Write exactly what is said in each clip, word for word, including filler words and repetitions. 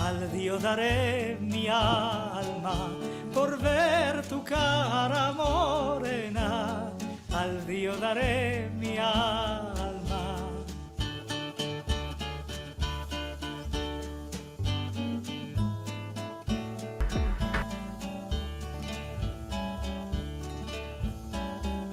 Al Dio dare mi alma por ver tu kara morena, al Dio dare mi alma.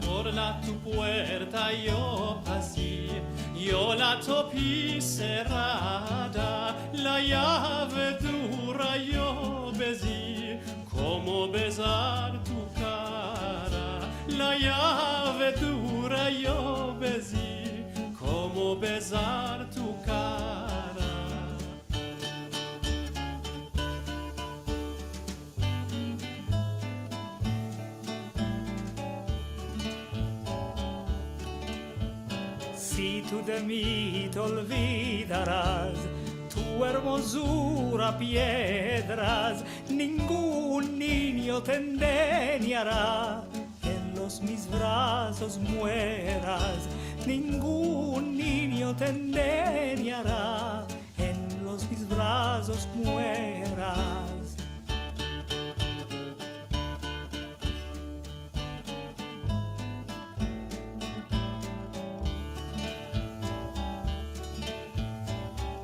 Por la tu puerta yo pasi, yo la topi serada, la yave dura yo bezi, komo bezar tu kara, la yave dura yo bezi, komo bezar tu kara. Si tu de mi te olvidaras, tu ermozura piedras, ningun ninyo te endenyara, en los mis brazos mueras, ningun ninyo te endenyara, en los mis brazos mueras.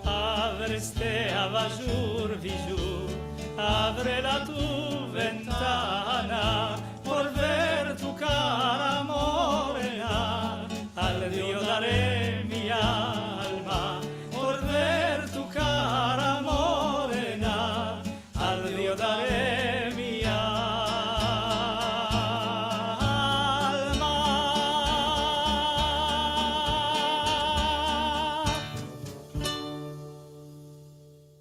Avre este abajur vijur, avre la tu ventana, por ver tu kara morena, al Dio dare mi alma, por ver tu kara morena, al Dio dare mi alma.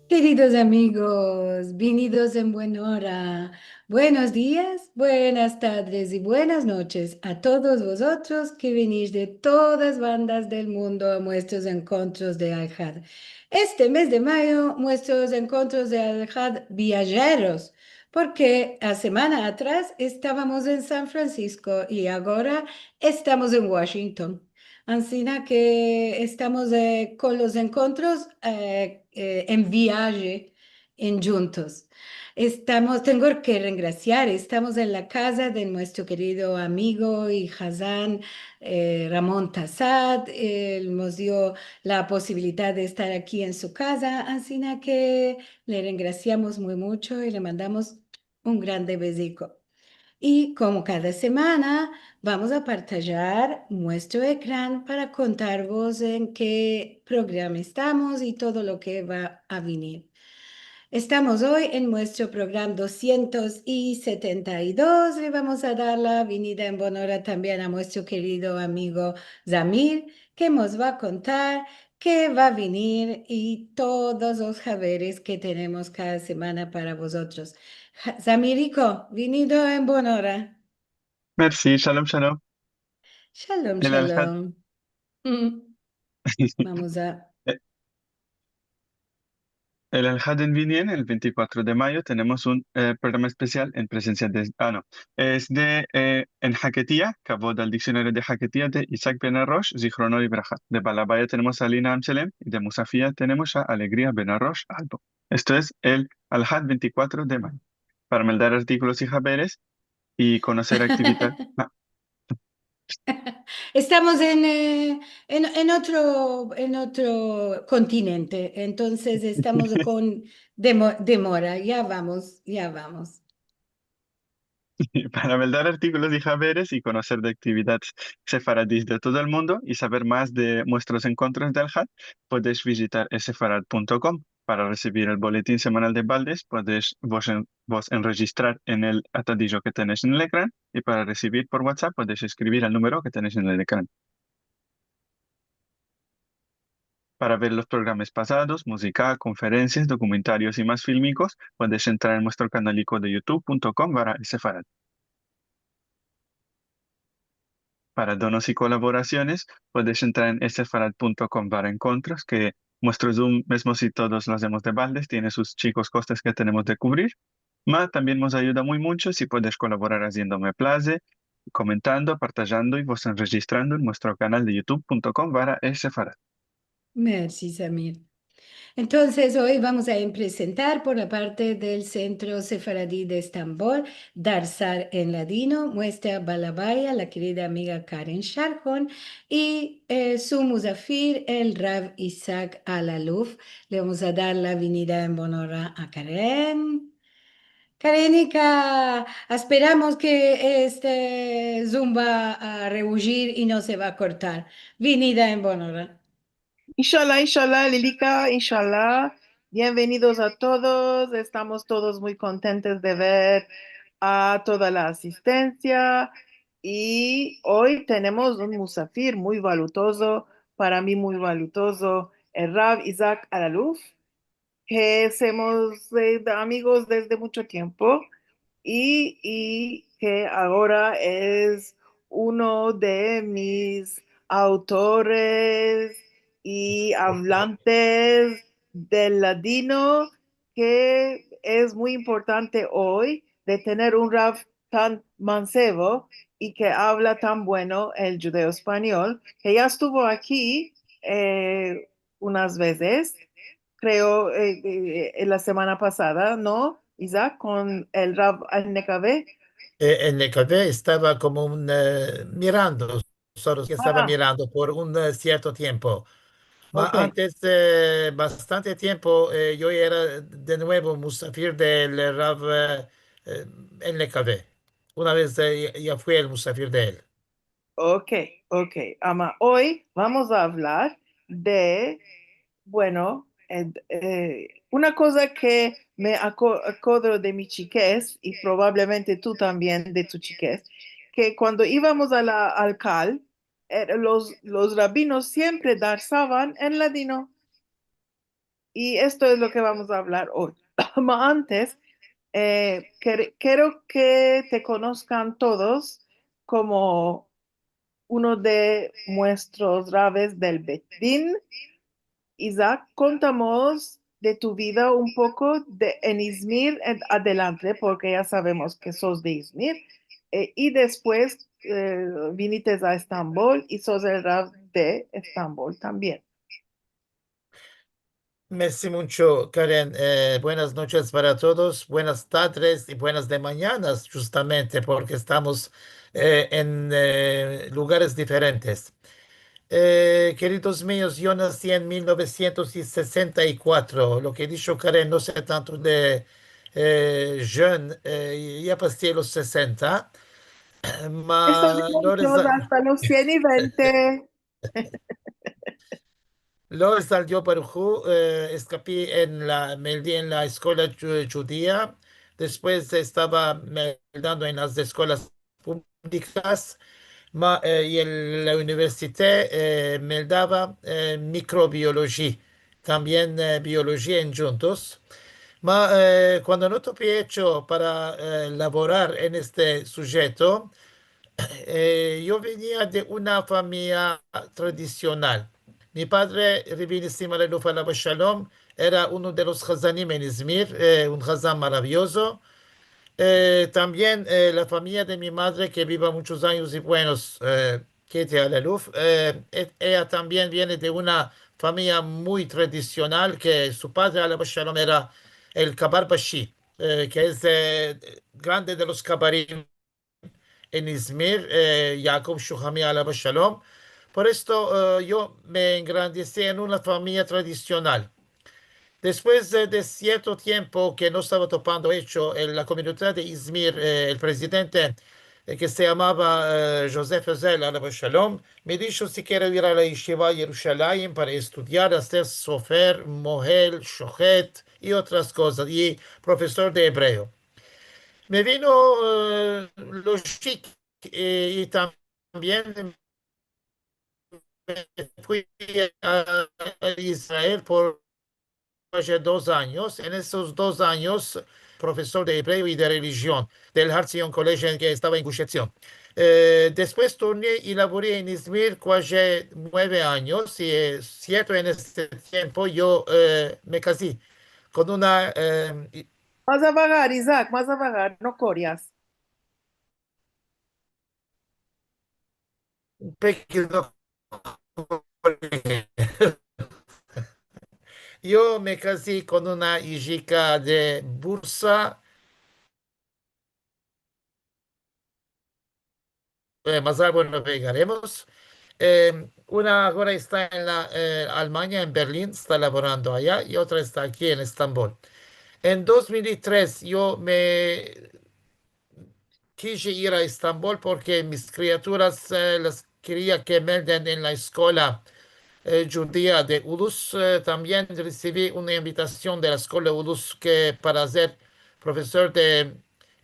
Keridos amigos, vinidos en buen ora. Buenos dias, buenas tadres i buenas noches a todos vozotros ke vinish de todas bandas del mundo a muestros enkontros de Alhad. Este mez de mayo, muestros enkontros de Alhad viajeros, porke a semana atras estavamos en San Fransisko i agora estamos en Washington. Ansina ke estamos, eh, kon los enkontros, eh, eh, en viaje, en djuntos. Estamos, tengo ke rengrasiar, estamos en la kaza de muestro kerido amigo i hazan, eh, Ramon Tassad. El mos dio la posibilidad de estar aki en su kaza, ansina ke le rengrasiamos muy muncho i le mandamos un grande beziko. I komo kada semana, vamos a partajar muestro ekran para kontarvos en ke programa estamos i todo lo ke va a vinir. Estamos oy en muestro programa dosientos i setenta i dos i vamos a dar la vinida en bon ora tambien a muestro kerido amigo Zamir, ke mos va a kontar ke va a vinir i todos los haberes ke tenemos kada semana para vozotros. Ha-, Zamiriko, vinido en bon ora. Mersi, shalom, shalom. Shalom, shalom. El Alhad. Mm. Vamos a... Eh, el Alhad en Binyan, el ventikuatro de mayo, tenemos un, eh, programa espesial en presensia de, ah, no, es de, eh, en Haketia, Kavod al diksionaryo de Haketia de Itzhak Ben Arosh, Zikhrono Livraha. De Balabaya tenemos a Lina Amselem i de Musafia tenemos a Alegria Ben Arosh Albo. Esto es el Alhad ventikuatro de mayo. Para meldar artikolos i haberes i konoser aktividades. Ah. Estamos en, eh, en, en otro, en otro kontinente, entonses estamos kon demo-, demora. Ya vamos, ya vamos. Para meldar artikolos i haberes i konoser de aktividades sefaradis de todo el mundo i saver mas de muestros enkontros de Alhad, podesh vijitar esefarad punto kom. Para resivir el boletin semanal de baldes, podesh vos en-, vos enrejistrar en el atadijo ke tenesh en el ekran, i para resivir por WhatsApp, podesh eskrivir al numero ke tenesh en el ekran. Para ver los programas pasados, muzika, konferensias, dokumentarios i mas filmikos, podesh entrar en muestro kanaliko de youtube punto kom barra esefarad. Para donos i kolaborasiones, podesh entrar en esefarad punto kom barra enkontros, ke muestro Zoom, mezmo si todos lo azemos de baldes, tiene sus chikos kostes ke tenemos de kuvrir. Ma tambien mos ayuda muy muncho si podesh kolaborar aziendo me plaze, komentando, partajando i vos enrejistrando en muestro kanal de youtube punto kom barra esefarad. Mersi, Zamir. Entonses, oy vamos a prezentar por la parte del Sentro Sefaradi de Estambol, Darsar en Ladino, muestra Balabaya, la kerida amiga Karen Sharhon, i, eh, su muzafir, el Rav Isaac Alaluf. Le vamos a dar la bienvenida en bona ora a Karen. Karenika, esperamos ke este Zoom va a reujir i no se va a kortar. Bienvenida en bona ora. Inshallah, inshallah, Lilika, inshallah. Bienvenidos a todos. Estamos todos muy kontentos de ver a toda la asistensia. I oy tenemos un muzafir muy valutozo, para mi muy valutozo, el Rav Isaac Alaluf, ke somos, eh, amigos desde muncho tiempo i, i ke agora es uno de mis autores i avlantes del ladino, ke es muy importante oy de tener un Rav tan mansevo i ke avla tan bueno el djudeo-espanyol, ke ya estuvo aki, eh, unas vezes, kreo, eh, eh, en la semana pasada, no, Isaac, kon el Rav Elnekave? Eh, Elnekave estava komo un, eh, mirando, solo ke estava mirando por un, eh, sierto tiempo. Ma antes, eh, bastante tiempo, eh, yo era de muevo muzafir del Rav, eh, eh, Elnekave. Una vez, eh, ya, ya fui el muzafir de el. Okey, okey. Ama oy vamos a avlar de, bueno, eh, eh, una koza ke me ako-, akodro de mi chikez, i probablemente tu tambien de tu chikez, ke kuando ivamos a la, al kal, eh, los, los rabinos siempre darsavan en ladino. I esto es lo ke vamos a avlar oy. Ma antes, eh, kere-, kero ke te konoskan todos komo uno de muestros raves del Beit Din. Isaac, kontamos de tu vida un poko de, en Izmir en adelante, porke ya savemos ke sos de Izmir, eh, i despues, eh, vinites a Estambol i sos el Rav de Estambol tambien. Mersi muncho, Karen. Eh, buenas noches para todos, buenas tardes i buenas de mañanas, justamente, porke estamos, eh, en, eh, lugares diferentes. Eh, keridos mios, yo nasi en mil novesientos i sesenta i kuatro. Lo ke disho Karen, no so tanto de, eh, jeune, eh, ya pasi los sesenta. Ma... Esto es mucho, hasta los sien i vente. Lo rezaldo Baruj Hu, eh, eskapi en la, me meldi en la eskola dju-, djudia. Despues estava meldando en las eskolas publikas, ma, eh, i en la universite, eh, meldava, eh, mikrobioloji, tambien, eh, bioloji en djuntos. Ma, eh, kuando no tuvi echo para, eh, lavorar en este sujeto, eh, yo venia de una famiya tradisional. Mi padre, Rebi Nissim Alaluf alav shalom, era uno de los hazanim en Izmir, eh, un hazan maraviozo. Eh, tambien, eh, la famiya de mi madre, ke biva munchos anyos i buenos, eh, Keti Alaluf, eh, e-, eya tambien viene de una famiya muy tradisional, ke su padre, alav shalom, era el kabar bashi, eh, ke es, eh, grande de los kabarim en Izmir, eh, Yaakov Shuhami, alav shalom. Por esto, eh, yo me engrandesi en una famiya tradisional. Despues de, de sierto tiempo ke no estava topando echo, el, la komunidad de Izmir, eh, el prezidente, eh, ke se yamava, eh, Joseph Herzl, alav shalom, me disho si kero ir a la yeshiva Yerushalayim para estudiar, aser sofer, mohel, shohet i otras kozas, i profesor de ebreo. Me vino, eh, lo shik, eh, i tambien me fui a, a Israel por dos anyos. En esos dos anyos, profesor de ebreo i de relijion del Har Zion College, ke estava en Gush Etzion. Eh, despues torni i lavori en Izmir kuaje mueve anyos, i, eh, sierto, en este tiempo yo, eh, me kazi kon una, eh, i- Mas avagar, Isaac, mas avagar, no korias. Peki, no. Yo me kazi kon una ijika de Bursa. Eh, mas algo navegaremos. Eh, una agora esta en la, eh, Almanya, en Berlin, esta lavorando aya, i otra esta aki en Estambol. En dos mil i tres yo me kije ir a Estambol porke mis kriaturas, eh, las keria ke me melden en la eskola, eh, djudia de Ulus. Eh, tambien resivi una invitasion de la eskola Ulus ke para ser profesor de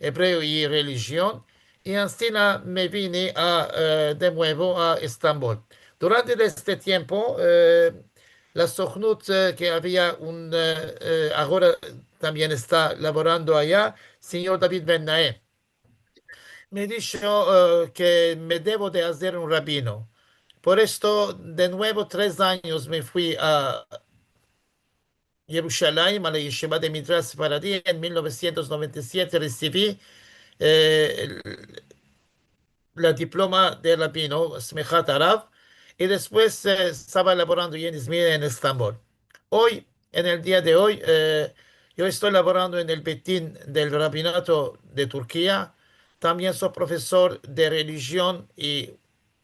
ebreo i relijion, i ansina me vini a, eh, de muevo a Estambol. Durante de este tiempo, eh, la Sohnut, eh, ke avia un, eh, eh, agora tambien esta lavorando aya, sinyor David Ben Nae, me disho, eh, ke me devo de azer un rabino. Por esto, de muevo, tres anyos me fui a Yerushalayim, a la yeshiva de Midrash Sefaradi. En mil novesientos noventa i siete resivi, eh, el, la diploma de rabino, Smihat Arav, i despues, eh, estava lavorando en Izmir, en Estambol. Oy, en el dia de oy, eh, yo esto lavorando en el Beit Din del Rabinato de Turkia. Tambien so profesor de relijion i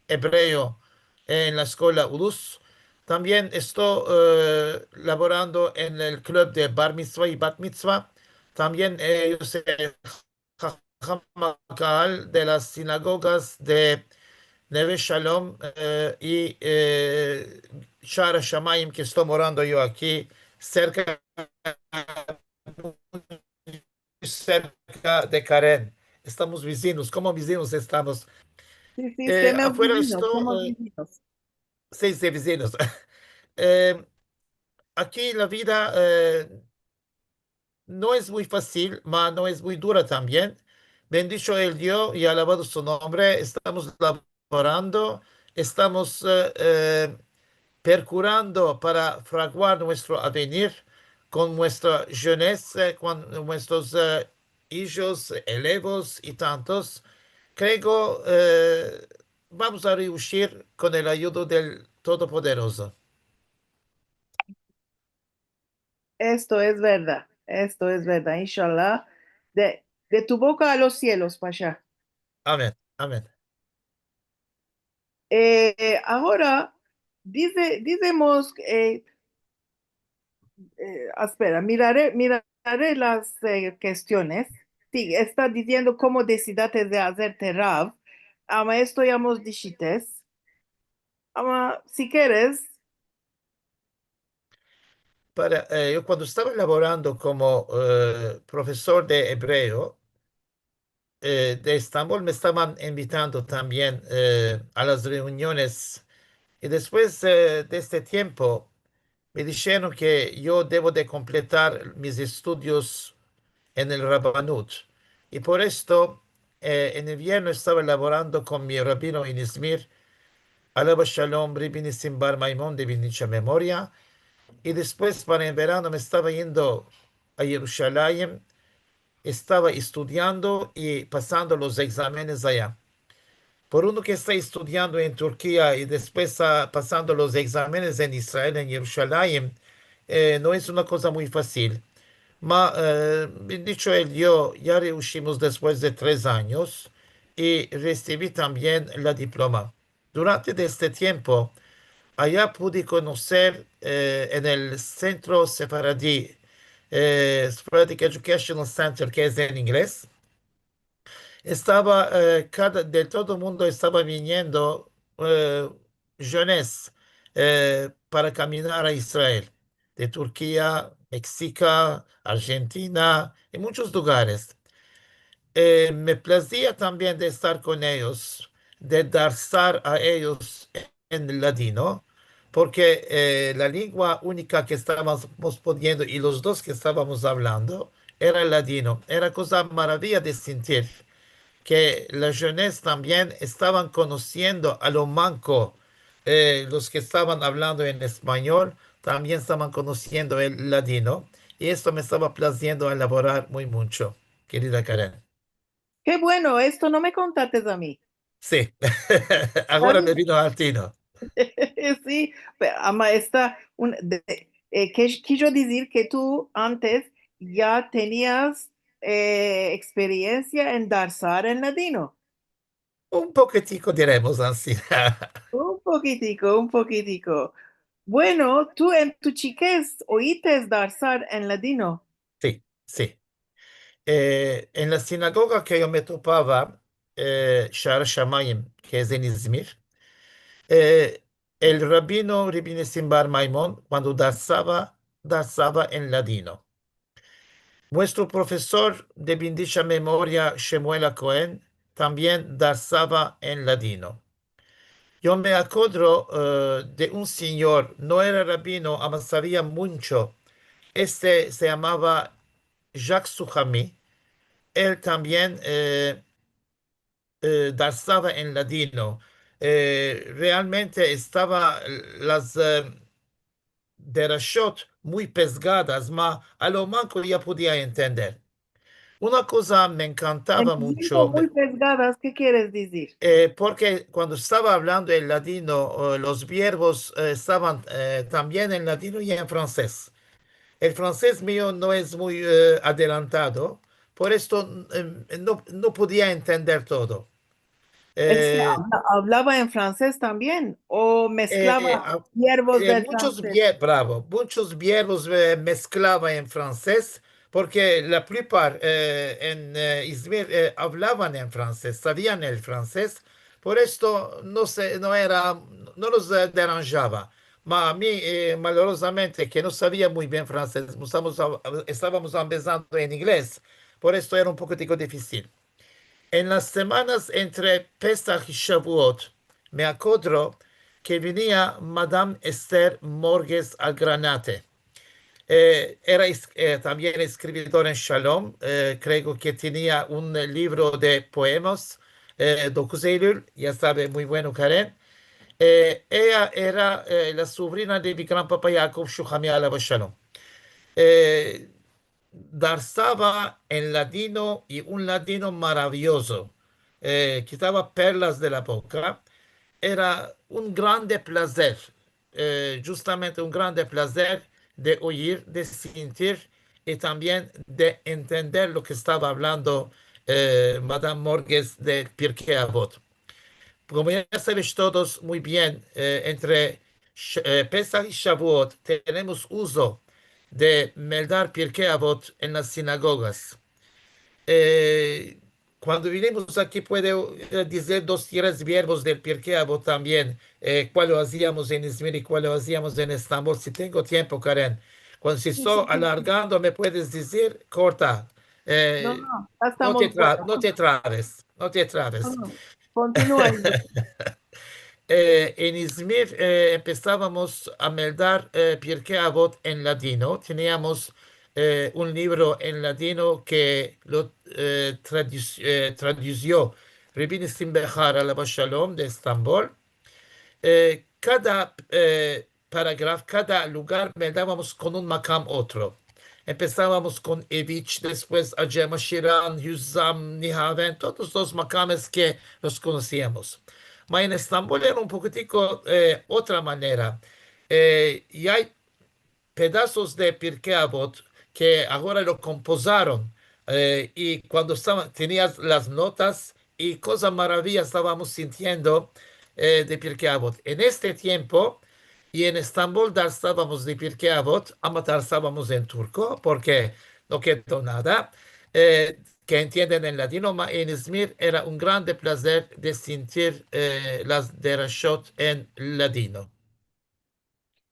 ebreo en la eskola Ulus. Tambien esto, eh, lavorando en el klub de bar mitzva i bat mitzva. Tambien, eh, yo so haham hakahal de las sinagogas de Neve Shalom, eh, i, eh, Sha'ar Hashamayim, ke esto morando yo aki, serka, serka de Karen. Estamos vizinos, komo vizinos estamos. Si, si, eh, somos afuera vizinos, esto, somos, eh, vizinos. Si, si, vizinos. Eh, aki la vida, eh, no es muy fasil, ma no es muy dura tambien. Bendisho el Dio i alavado su nombre, estamos lavorando, estamos, eh, eh, perkurando para fraguar muestro avenir kon muestra jeunesse, kon muestros, eh, ijos, elevos i tantos. Kreo, eh, vamos a reushir kon el ayudo del Todopoderoso. Esto es verdad, esto es verdad, inshallah. De, de tu boka a los sielos, Pasha. Amen, amen. Eh, agora, dize, dizemos, eh, eh, espera, mirare, mirare las, eh, kestiones. Si, esta diziendo komo desidates de azerte rav. Ama esto ya mos dishites. Ama, si keres, para, eh, yo kuando estava lavorando komo, eh, profesor de ebreo, eh, de Estambol, me estavan invitando tambien, eh, a las reuniones. I despues, eh, de este tiempo, me disheron ke yo devo de kompletar mis estudios en el rabanut. I por esto, eh, en invierno estava lavorando kon mi rabino en Izmir, alava shalom, Rabbi Nissim bar Maimon de bendicha memoria. I despues, para en verano, me estava yendo a Yerushalayim, estava estudiando i pasando los egzamenes aya. Por uno ke esta estudiando en Turkia i despues esta pasando los egzamenes en Israel, en Yerushalayim, eh, no es una koza muy fasil. Ma, eh, bendicho el Dio, ya reushimos despues de tres anyos i resivi tambien la diploma. Durante de este tiempo, aya pudi konoser, eh, en el Sentro Sefaradi, eh, Sephardic Educational Center, ke es en inglez, estava, eh, kada, de todo mundo estava viniendo, eh, jeunesse, eh, para kaminar a Israel, de Turkia, Meksika, Arjentina i munchos lugares. Eh, me plazia tambien de estar kon eyos, de darsar a eyos en ladino, porke, eh, la lengua unika ke estavamos pudiendo i los dos ke estavamos avlando era ladino. Era koza maraviya de sentir ke la jeunesse tambien estavan konosiendo a lo manko, eh, los ke estavan avlando en espanyol, tambien estavan konosiendo el ladino, i esto me estava plaziendo a lavorar muy muncho, kerida Karen. Ke bueno, esto no me kontates a mi. Si. Agora me vino al tino. Si, pe-, ama esta un, de, Eh, ke, kijo dizir ke tu antes ya tenias, eh, eksperiensia en darsar en ladino. Un poketiko, diremos ansi. Un poketiko, un poketiko. Bueno, tu en tu chikez oites darsar en ladino? Si, si. Eh, en la sinagoga ke yo me topava, eh, Shaar Shamayim, ke es en Izmir, eh, el rabino, Rabbi Nissim bar Maimon, kuando darsava, darsava en ladino. Muestro profesor de bendicha memoria, Shemuel Cohen, tambien darsava en ladino. Yo me akodro, eh, de un sinyor, no era rabino, ama savia muncho. Este se yamava Jacques Suhami. El tambien, eh, eh, darsava en ladino. Eh, realmente estava las, eh, derashot muy pezgadas, ma a lo manko ya podia entender. Una koza me enkantava muncho, muy pezgadas, ke kieres dizir? Eh, porke kuando estava avlando el ladino, eh, los verbos, eh, estavan, eh, tambien en ladino i en fransez. El fransez mio no es muy, eh, adelantado, por esto, em, no, no podia entender todo. Este, eh, avla-, avlava en fransez tambien, o mezklava verbos del fransez? Muchos ver-, bravo, muchos verbos, eh, mezklava en fransez, porke la plupart, eh, en, eh, Izmir, eh, avlavan en fransez, savian el fransez, por esto no se, no era, no los, eh, deranjava. Ma a mi, eh, malorozamente, ke no savia muy bien fransez, estamos a-, estavamos ambezando en inglez, por esto era un poketiko difisil. En las semanas entre Pesah i Shavuot, me akodro ke venia Madame Esther Morges al Granate. Eh, era es-, eh, tambien eskrividor en Shalom, eh, kreo ke tenia un livro de poemas, eh, Dokuz Eylül, ya save, muy bueno, Karen. Eh, eya era, eh, la sovrina de mi gran papa Yaakov Suhami, alav shalom. Eh, darsava en ladino i un ladino maraviyozo. Eh, kitava perlas de la boka. Era un grande plazer, eh, justamente un grande plazer de oyir, de sintir i tambien de entender lo ke estava avlando, eh, Madame Morges del Pirkei Avot. Komo ya savesh todos muy bien, eh, entre Sh-, eh, Pesah i Shavuot tenemos uzo de meldar Pirkei Avot en las sinagogas. Eh, kuando vinimos aki puedo, eh, dizer dos, tres verbos del Pirkei Avot tambien, eh, kual lo aziamos en Izmir i kual lo aziamos en Estambol. Si tengo tiempo, Karen. Kuando, si esto alargando, me puedes dizer, korta. Eh, no, no, no te tra-, no te trabes, no te trabes. No, no. Kontinua. Eh, en Izmir, eh, empesavamos a meldar, eh, Pirkei Avot en ladino. Teniamos, eh, un livro en ladino ke lo, eh, tradus-, eh, tradusio Rabbi Nissim Behar, alav shalom, de Estambol. Eh, kada, eh, paragraf, kada lugar meldavamos kon un makam otro. Empesavamos kon Evich, despues Ajem Ashiran, Yuzam, Nihaven, todos los makames ke los konosiamos. Ma en Estambol era un poketiko, eh, otra manera. Eh, i ay pedazos de Pirkei Avot ke agora lo kompozaron, eh, i kuando estava, tenias las notas, i koza maraviya estavamos sintiendo, eh, de Pirkei Avot. En este tiempo, i en Estambol darsavamos de Pirkei Avot, ama darsavamos en turko, porke no kedo nada, eh, ke entienden en ladino, ma en Izmir era un grande plazer de sintir, eh, las derashot en ladino.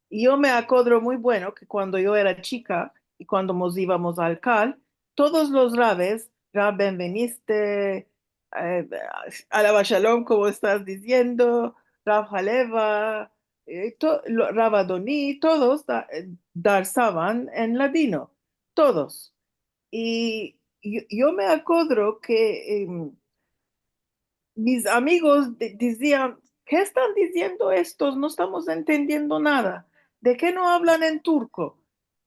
I yo me akodro muy bueno ke kuando yo era chika i kuando mos ivamos al kal, todos los raves, Rav Benveniste, eh, alav shalom, komo estas diziendo, Rav Haleva, eh, to-, lo-, Rav Adoni, todos da-, eh, darsavan en ladino, todos. I yo, yo me akodro ke, em, mis amigos di-, dizian, "Ke estan diziendo estos? No estamos entendiendo nada. De ke no avlan en turko?"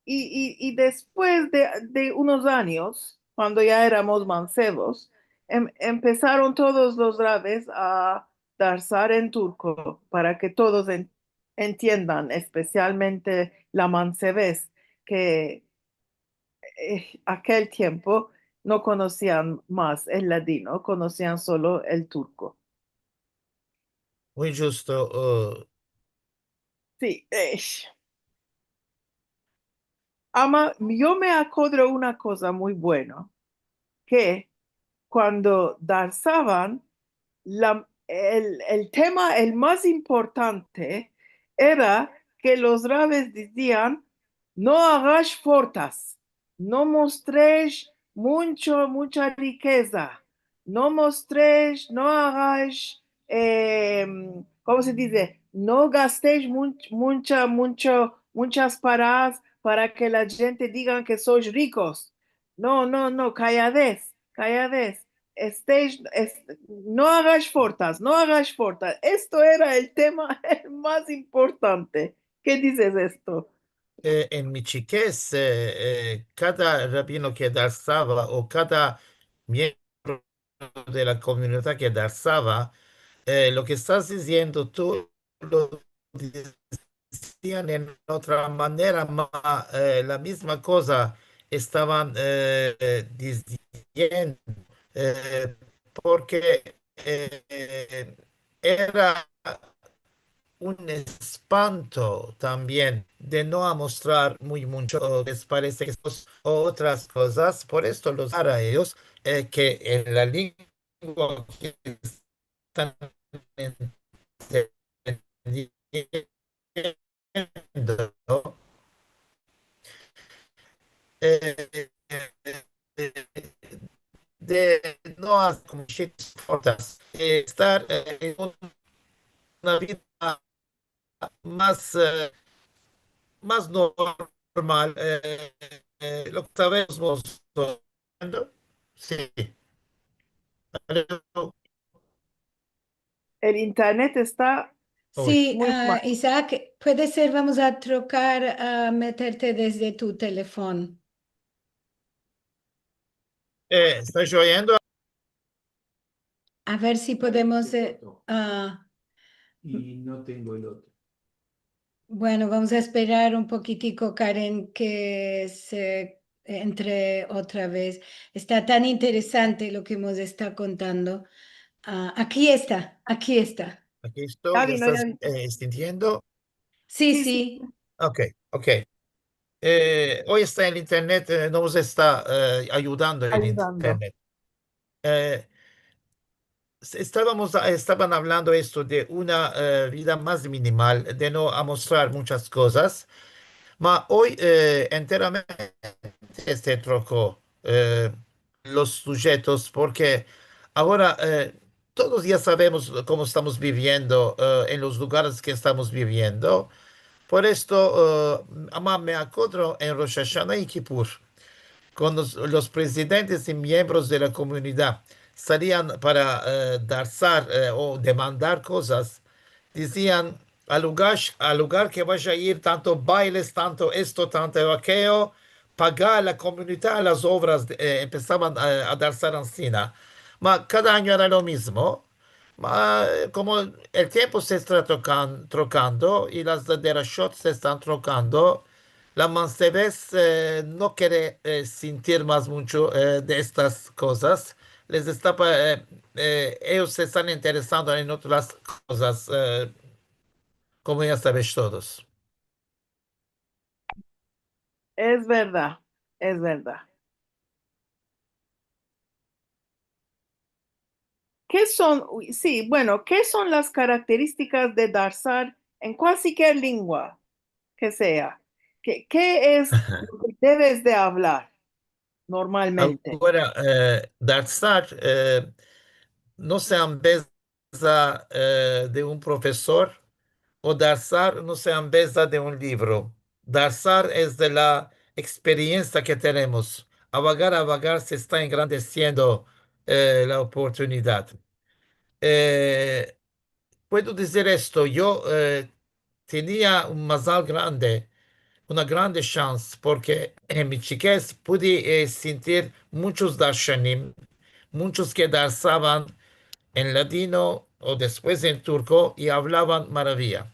I, i, i despues de, de unos anyos, kuando ya eramos mansevos, em-, empesaron todos los raves a darsar en turko para ke todos en-, entiendan, espesialmente la mansevez, ke, eh, akel tiempo no konosian mas el ladino, konosian solo el turko. Muy djusto, eh, Si, eh, ama yo me akodro una koza muy bueno, ke kuando darsavan, la, el, el tema el mas importante era ke los raves dizian: "No agash fortas, no mostresh muncho, muncha rikeza, no mostresh, no agash, em, komo se dize? No gastesh mun-, muncha, muncho, munchas paras para ke la djente digan ke sois rikos. No, no, no, kalladez, kalladez. Estesh, es-, no agash fortas, no agash fortas." Esto era el tema el mas importante. Ke dizes esto? Eh, en mi chikez, eh, eh, kada rabino ke darsava o kada miembro de la komunidad ke darsava, eh, lo ke estas diziendo tu lo dizian en otra manera, ma, eh, la mizma koza estavan, eh, eh, diziendo, eh, porke, eh, era un espanto tambien de no amostrar muy muncho, o les parese ke son otras kozas. Por esto los ara eyos, eh, ke en la lengua ke estan entendiendo, eh, de no hazer komo chitas fortas, eh, estar, eh, en una vida mas, eh, mas normal, eh, eh, lo ke sabemos mozotros. Si. Alo. El internet esta... Si, Muy ah, mal. Isaac, puede ser, vamos a trokar a meterte desde tu telefon. Eh, estais oyendo? A ver si podemos, eh, Otro. ah, I no tengo el otro. Bueno, vamos a esperar un poquitico, Karen, ke se entre otra vez. Esta tan interesante lo ke mos esta kontando. Ah, aki esta, aki esta. Aki esto, Ya me vino, ya estas, vino. eh, sintiendo? Si, Si, si. si. Ok, ok. Eh, oy esta en internet, eh, mos esta, eh, ayudando el Ayudando. internet. Eh, s-, estavamos, estavan avlando esto de una, eh, vida mas minimal, de no amostrar munchas kozas. Ma oy, eh, enteramente se troko, eh, los sujetos, porke agora, eh, todos ya savemos komo estamos biviendo, eh, en los lugares ke estamos biviendo. Por esto, eh, ama me akodro en Rosh Ashana i Kipur, kuando los, los prezidentes i miembros de la komunidad salian para, eh, darsar, eh, o demandar kozas, dizian: "Al lugar, al lugar ke vaya a ir tanto bailes, tanto esto, tanto akeyo, paga a la komunidad las ovras", eh, empesavan a, a darsar ansina. Ma kada anyo era lo mizmo. Ma, eh, komo el tiempo se esta trokan-, trokando i las derashot se estan trokando, la mansevez, eh, no kere, eh, sintir mas muncho, eh, de estas kozas. Les esta pa-, eh, eh, eyos se estan interesando en otras kozas, eh, komo ya savesh todos. Es verdad, es verdad. Ke son, si, bueno, ke son las karakteristikas de darsar en kualkier lengua ke sea? Ke, ke es lo ke deves de avlar normalmente? Agora, eh, darsar, eh, no se ambeza, eh, de un profesor, o darsar no se ambeza de un livro. Darsar es de la eksperiensia ke tenemos. Avagar, avagar se esta engrandesiendo, eh, la oportunidad. Eh, puedo dizir esto, yo, eh, tenia un mazal grande, una grande shans, porke en mi chikez pudi, eh, sintir munchos darshanim, munchos ke darsavan en ladino o despues en turko i avlavan maraviya.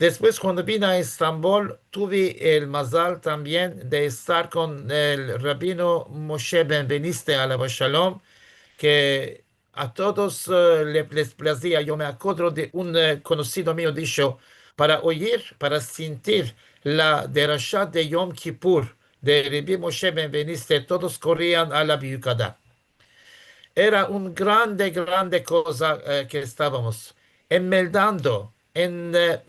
Despues, kuando vine a Estambol, tuve el mazal tambien de estar kon el rabino Moshe Benveniste, aleva shalom, ke a todos, e, le, les plazia. Yo me akodro de un, e, konosido mio disho, para oyir, para sintir la derasha de Yom Kipur de Rebi Moshe Benveniste, todos korian a la Biukada. Era un grande, grande koza, e, ke estavamos enmeldando, en, e,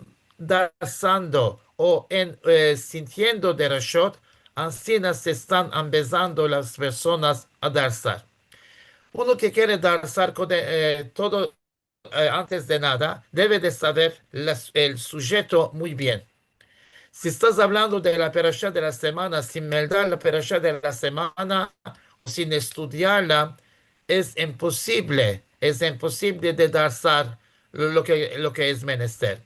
darsando o en, e, sintiendo derashot, ansina se estan ambezando las personas a darsar. Uno ke kere darsar kode, e, todo, e, antes de nada, deve de saver las, el sujeto muy bien. Si estas avlando de la perasha de la semana, sin meldar la perasha de la semana, sin estudiarla, es imposivle, es imposivle de darsar lo ke, lo ke es menester.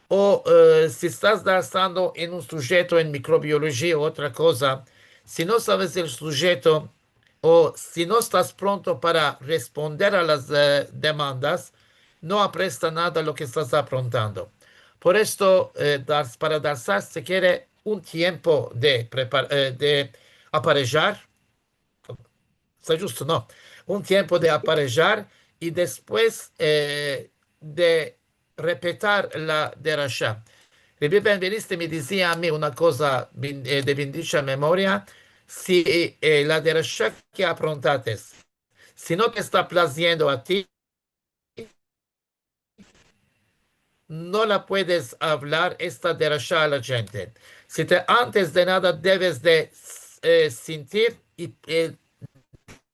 O, e, si estas darsando en un sujeto en mikrobiolojia o otra koza, si no saves el sujeto, o si no estas pronto para responder a las, e, demandas, no apresta nada lo ke estas aprontando. Por esto, e, dars-, para darsar se kere un tiempo de prepar-, e, de aparejar, esta djusto, no? Un tiempo de aparejar i despues, e, de repetir la derasha. Rebi Benveniste me dizia a mi una koza ben-, e, de bendicha memoria, si, e, la derasha ke aprontates, si no te esta plaziendo a ti, no la puedes avlar esta derasha a la djente. Si te, antes de nada, deves de, e, sintir i, e,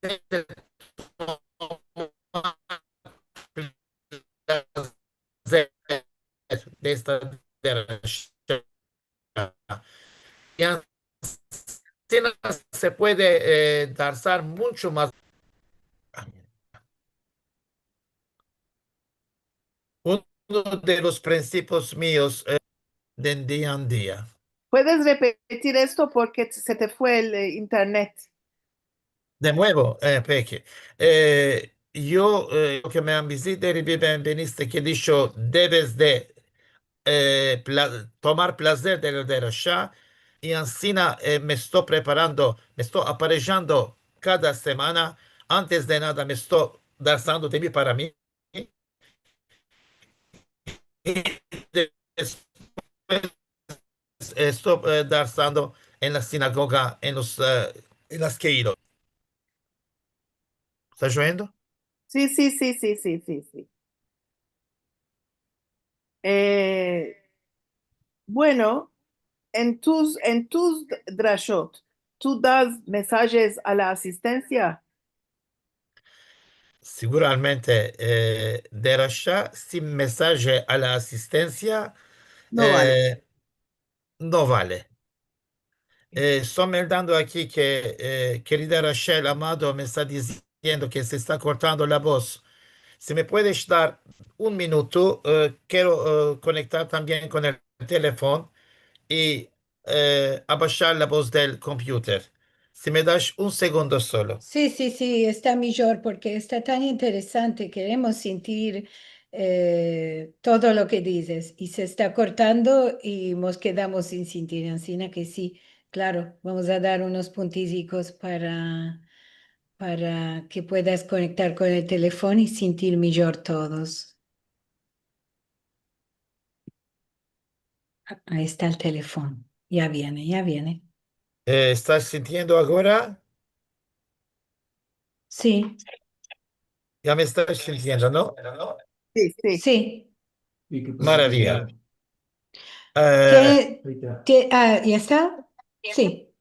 de tomar plazer de esta derasha. I ansina se puede, e, darsar muncho mas. Uno de los prinsipios mios, e, de dia en dia. Puedes repetir esto porke se te fue el, e, internet. De muevo, e, peki. E, yo, e, lo ke me ambizi de Rebi Benveniste ke disho, deves de, e, pla-, tomar plazer de la derasha, i ansina, e, me esto preparando, me esto aparejando kada semana, antes de nada me esto darsando de mi para mi, i despues esto, e, darsando en la sinagoga, en los, e, en las kehilot. Estas oyendo? Si, si, si. E, bueno, en tus, en tus drashot, tu das mensajes a la asistensia? Siguramente, e, derasha sin mensaje a la asistensia, no vale. E, no vale. E, esto meldando aki ke, e, kerida Rachel Amado me esta diziendo ke se esta kortando la boz. Si me puedes dar un minuto, e, kero, e, konektar tambien kon el telefon i, e, abashar la boz del computer. Si me das un segundo solo. Si, si, si, esta mijor porke esta tan interesante. Keremos sintir, e, todo lo ke dizes. I se esta kortando i mos kedamos sin sintir. Ansina ke si, klaro, vamos a dar unos puntizikos para, para ke puedas konektar kon el telefon i sintir mijor todos. A-, ayi esta el telefon. Ya viene, ya viene. E, estas sintiendo agora? Si. Ya me estas sintiendo, no? Si, si. Si. Maraviya. E, ke, ke, a, ya esta? Si.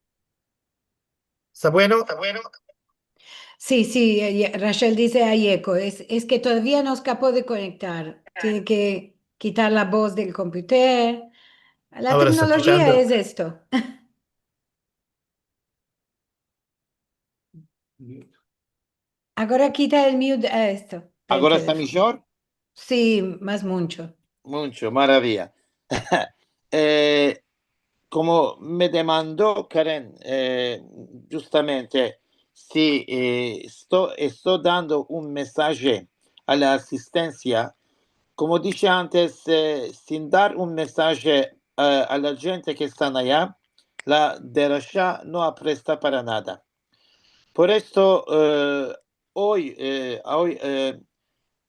Esta bueno? Si, si, e, e, Rachel dize ay eko, es, es ke todavia no es kapoz de konektar. Tiene ke kitar la boz del computer. La teknolojia es esto. Agora kita el mute a esto. Agora esta mijor? Si, mas muncho. Muncho, maraviya. E, komo me demando Karen, e, djustamente, si, e, esto, esto dando un mensaje a la asistensia, komo dishe antes, e, sin dar un mesaje, e, a la djente ke estan aya, la derasha no apresta para nada. Por esto, e, oy, e, oy, e,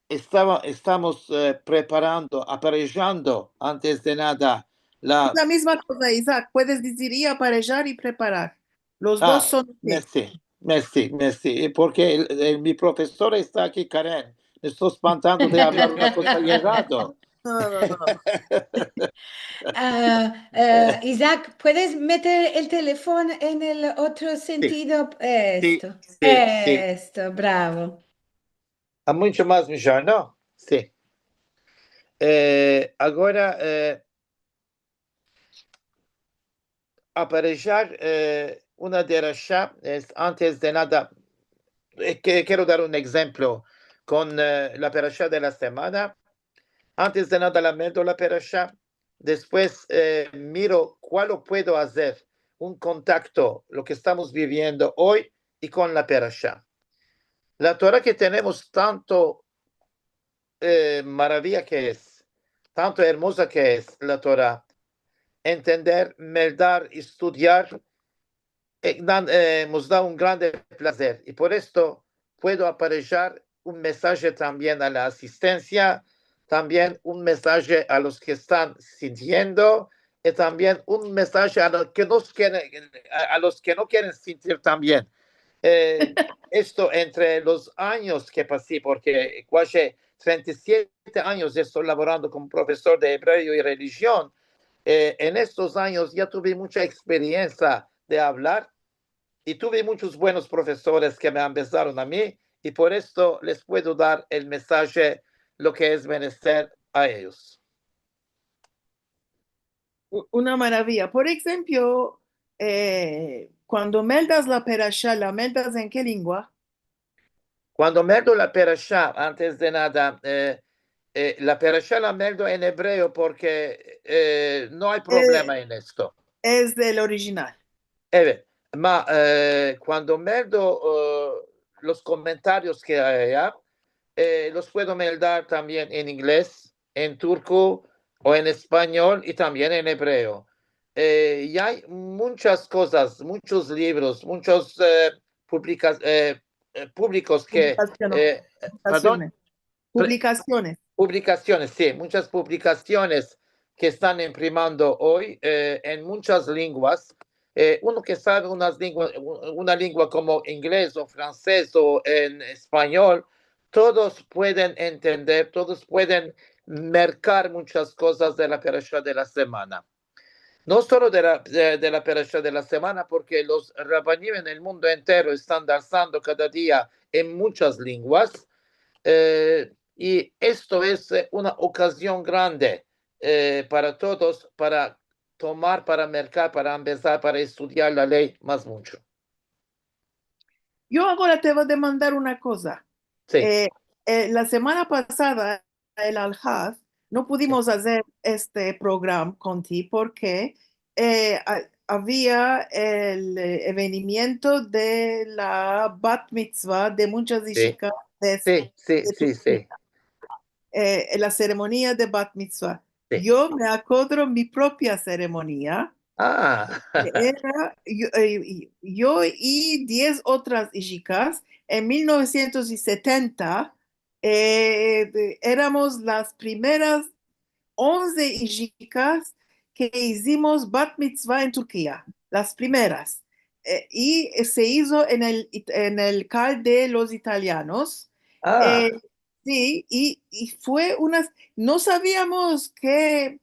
estava-, estamos, e, preparando, aparejando, antes de nada, la... Es la mizma koza, Isaac. Puedes dizir i aparejar i preparar. Los dos son así. Mersi, mersi, mersi. E, porke el, el, mi profesora esta aki, Karen. Me esto espantando de avlar una koza yerrado. No, no, no. A, e, Isaac, puedes meter el telefono en el otro sentido? Si. Esto. Si, si. Esto, bravo. A muncho mas mijor, no? Si. E, agora, e, aparejar, e, una derasha es, antes de nada, e, ke-, kero dar un enshemplo kon, e, la perasha de la semana. Antes de nada, la meldo la perasha. Despues, e, miro kualo puedo azer, un kontakto, lo ke estamos biviendo oy i kon la perasha. La Tora ke tenemos tanto, e, maraviya ke es, tanto ermoza ke es la Tora, entender, meldar, estudiar, e, dan, e, mos da un grande plazer. I por esto puedo aparejar un mesaje tambien a la asistensia, tambien un mesaje a los ke estan sintiendo, i tambien un mesaje a los ke no keren, a, a los ke no keren sintir tambien. E, esto entre los anyos ke pasi, porke kuaji trenta i siete anyos esto lavorando komo profesor de ebreo i relijion, e, en estos anyos ya tuve muncha eksperiensia de avlar i tuve munchos buenos profesores ke me ambezaron a mi, i por esto les puedo dar el mesaje lo ke es menester a eyos. U-, una maraviya. Por enshemplo, e, kuando meldas la perasha, la meldas en ke lengua? Kuando meldo la perasha, antes de nada, e, e, la perasha la meldo en ebreo porke, e, no ay problema en esto. Es el orijinal. Evet. Ma, e, kuando meldo, e, los komentarios ke ay aya, e, los puedo meldar tambien en inglez, en turko o en espanyol i tambien en ebreo. E, i ay munchas kozas, munchos livros, munchos, e, publika-, e, e, publikos ke, publikasiones, e, pardon? Publikasiones. Pre-, publikasiones. Publikasiones, si, munchas publikasiones ke estan imprimando oy, e, en munchas lenguas. E, uno ke save unas lengua, u-, una lengua komo inglez o fransez o en espanyol, todos pueden entender, todos pueden merkar munchas kozas de la perasha de la semana. No solo de la, de, de la perasha de la semana, porke los rabanim en el mundo entero estan darsando kada dia en munchas lenguas, e, i esto es, e, una okazion grande, e, para todos, para tomar, para merkar, para ambezar, para estudiar la ley mas muncho. Yo agora te vo a demandar una koza. Si. E, e, la semana pasada el Alhaz, no pudimos azer este program kon ti porke, e, a-, avia el, e, evenimiento de la bat mitzva de munchas ishikas de, si, si, de si, si. E, la seremonia de bat mitzva. Si. Yo me akodro mi propia seremonia. A. Era, yo, e, yo i diez otras ishikas en mil novesientos i setenta, e, de, eramos las primeras onze ishikas ke izimos bat mitzva en Turkia, las primeras. E, i se izo en el, en el kal de los italianos. A. E, si, i, i fue unas, no saviamos ke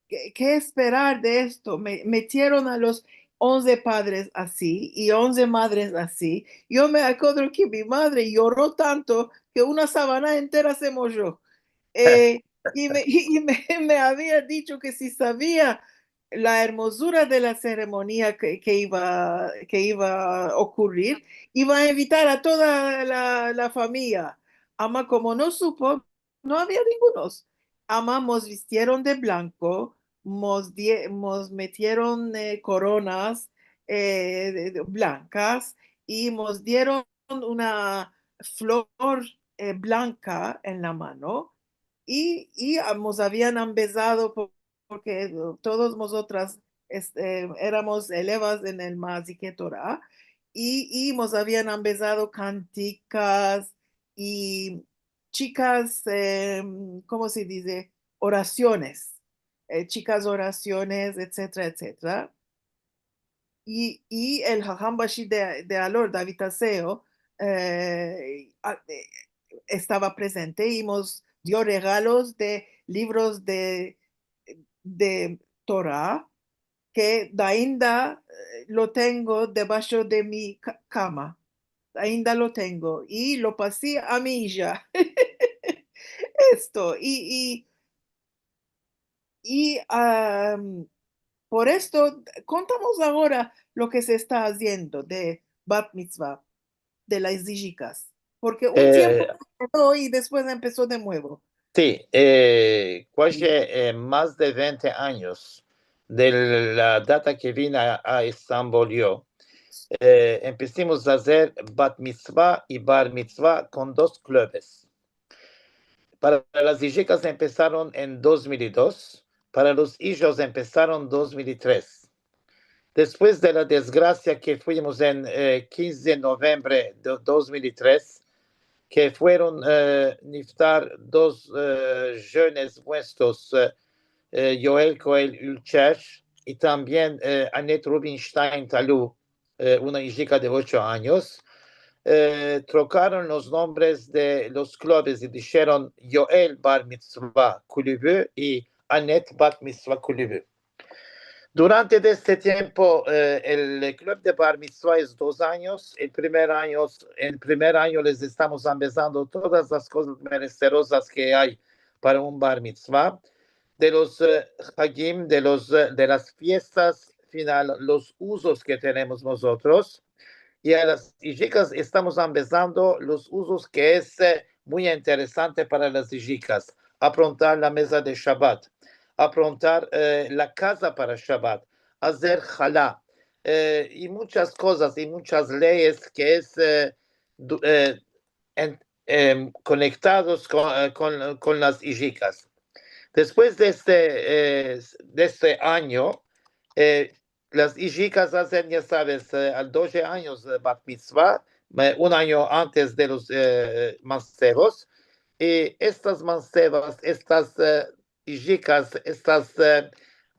ke, ke esperar de esto? Me, metieron a los onze padres asi i onze madres asi. Yo me akodro ke mi madre yoro tanto ke una savana entera se mojo. E, i me, i, i me, me avia dicho ke si savia la ermozura de la seremonia ke, ke iva, ke iva a okurir, iva a invitar a toda la, la famiya. Ama komo no supo, no avia ningunos. Ama mos vistieron de blanko, mos die-, mos metieron, e, koronas, e, de, de, blankas, i mos dieron una flor, e, blanka en la mano, i, i a-, mos avian ambezado po-, porke todos mozotras, este, eramos elevas en el Mazike Tora, i, i mos avian ambezado kantikas i chikas, em, komo se dize? Orasiones. Eh, chikas orasiones, etsetera, etsetera. I, i el Haham Bashi de, de Alor, David Aseo, eh, a, eh, estava prezente i mos dio regalos de livros de, de Tora, ke dainda, eh, lo tengo debasho de mi ka-, kama. Ainda lo tengo. I lo pasi a mi ija. Esto, i, i, i, am, por esto, kontamos agora lo ke se esta aziendo de Bat Mitzva, de las ijikas. Porke un tiempo, eh, se kedo i despues empeso de muevo. Si, eh, kuaji, eh, mas de vente anyos de la data ke vine a, a Estambol yo, eh, empesimos a azer Bat Mitzva i Bar Mitzva kon dos klubes. Para las ijikas empesaron en dos mil i dos, para los ijos empesaron dos mil i tres. Despues de la desgrasia ke fuimos en, eh, kinze de novembre de dos mil i tres, ke fueron, eh, niftar dos, eh, jovenes muestros, eh, eh, Yoel Koel Ulcher i tambien, eh, Annette Rubinstein Talu, eh, una ijika de ocho anyos, eh, trokaron los nombres de los klubes i disheron Yoel Bar Mitzva Kulübü i Annette Bat Mitzva Kulübü. Durante de este tiempo, eh, el klub de Bar Mitzva es dos anyos. El primer anyo, el primer anyo les estamos ambezando todas las kozas menesterozas ke ay para un Bar Mitzva, de los, eh, hagim, de los, eh, de las fiestas final, los uzos ke tenemos mozotros. I a las ijikas estamos ambezando los uzos ke es, eh, muy interesante para las ijikas. Aprontar la meza de Shabat, aprontar, eh, la kaza para Shabat, azer chalá, eh, i munchas kozas, i munchas leyes ke es, eh, du-, eh, en, em, konektados kon, eh, kon, kon las ijikas. Despues de este, eh, de este anyo, eh, las ijikas azen, ya saves, eh, al doze anyos de Bat Mitzva, eh, un anyo antes de los, eh, mansevos. I estas mansevas, estas, eh, ijikas, estas, eh,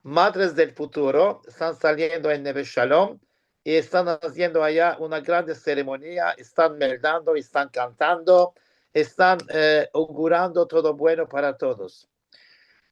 madres del futuro, estan saliendo en Neve Shalom i estan aziendo aya una grande seremonia, estan meldando, estan kantando, estan, eh, augurando todo bueno para todos.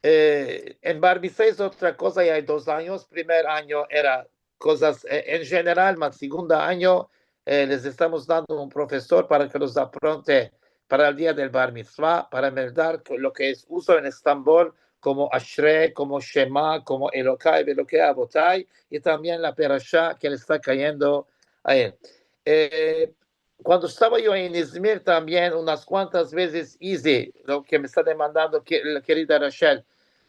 Eh, en Bar Mitzva es otra koza, i ay dos anyos. Primer anyo era kozas, eh, en jeneral, mas segundo anyo, eh, les estamos dando un profesor para ke los apronte para el dia del Bar Mitzva, para meldar lo ke es uzo en Estambol, komo Ashre, komo Shema, komo Elokai veElokei Avotai, i tambien la perasha ke le esta kayendo a el. Eh, kuando estava yo en Izmir tambien, unas kuantas vezes ize, lo ke me esta demandando ke, la kerida Rachel,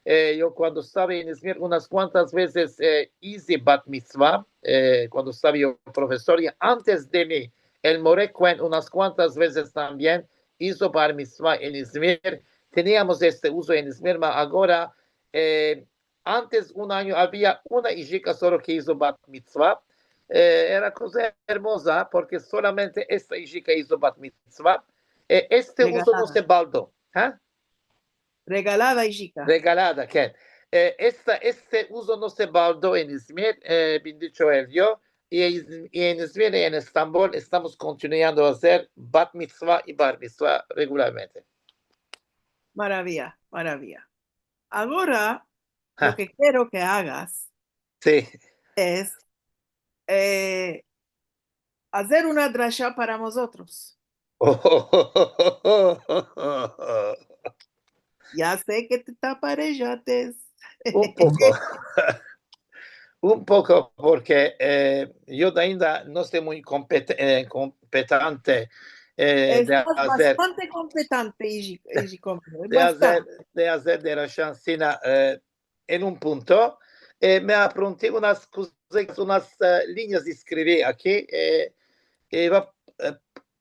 eh, yo kuando estava en Izmir, unas kuantas vezes, eh, ize Bat Mitzva, eh, kuando estava yo profesor, i antes de mi, el More Cohen unas kuantas vezes tambien izo Bar Mitzva en Izmir. Teniamos este uzo en Izmir, ma agora, eh, antes un anyo avia una ijika solo ke izo Bat Mitzva. Eh, era koza ermoza, porke solamente esta ijika izo Bat Mitzva. Eh, este uzo no se baldo. Ha? Regalada ijika. Regalada, ken. Eh, esta, este uzo no se baldo en Izmir, eh, bendicho el Dio, i, i en Izmir i en Estambol estamos kontinuando a azer Bat Mitzva i Bar Mitzva regularmente. Maraviya, maraviya. Agora, lo ke kero ke agas es, eh, azer una drasha para mozotros. Ya se ke te taparejates. Un poko. Un poko, porke, eh, yo ainda no esto muy kompet-, eh, kompetente, eh, de azer, bastante kompetente, Iji-, Iji Komero, de azer, bastante. De azer drasha ansina, eh, en un punto, eh, me apronti unas kozas, unas, eh, linyas eskrivi aki, eh, i va, eh,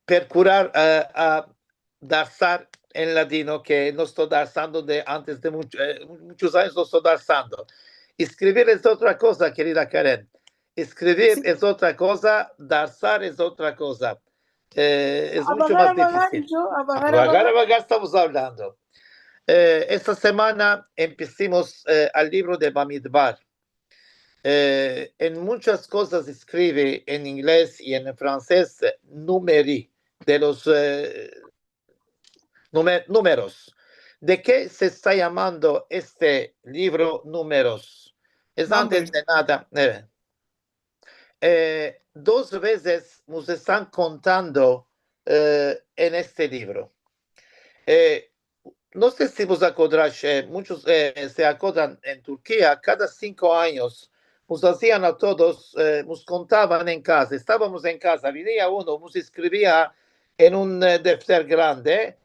prokurar, eh, a darsar en ladino ke no esto darsando de antes de mucho, e, muchos anyos no esto darsando. Eskrivir es otra koza, kerida Karen. Eskrivir es otra koza, darsar es otra koza. E, es mucho mas difisil. Avagar, avagar estamos avlando. E, esta semana empesimos, e, al livro de Bamidbar. E, en muchas kozas eskrive en inglez i en franses, e, numeri, de los, e, nume-, numeros. De ke se esta yamando este livro Numeros? Es antes de nada, e, e, dos vezes mos estan kontando, e, en este livro. E, no se si vos akodrash, e, muchos, e, se akodran en Turkia, kada sinko anyos mos azian a todos, e, mos kontavan en kaza. Estavamos en kaza, venia uno, mos eskrivia en un, e, defter grande,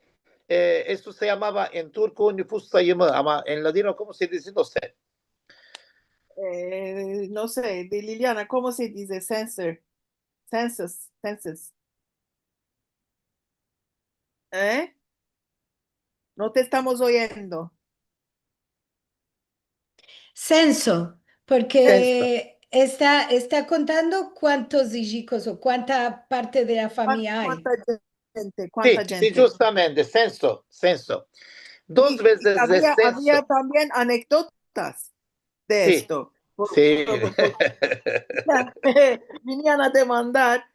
e, esto se yamava en turko nüfus sayımı, ama en ladino, komo se dize? No se. E, no se, de Liliana, komo se dize? Census. Census, census. E? No te estamos oyendo. Senso, porke esta, esta kontando kuantos ijikos o kuanta parte de la famiya ay. Kuanta djente, kuanta djente. Si, justamente, senso, senso. Dos vezes de senso. Avia tambien anekdotas de esto. Si. Vinian a demandar,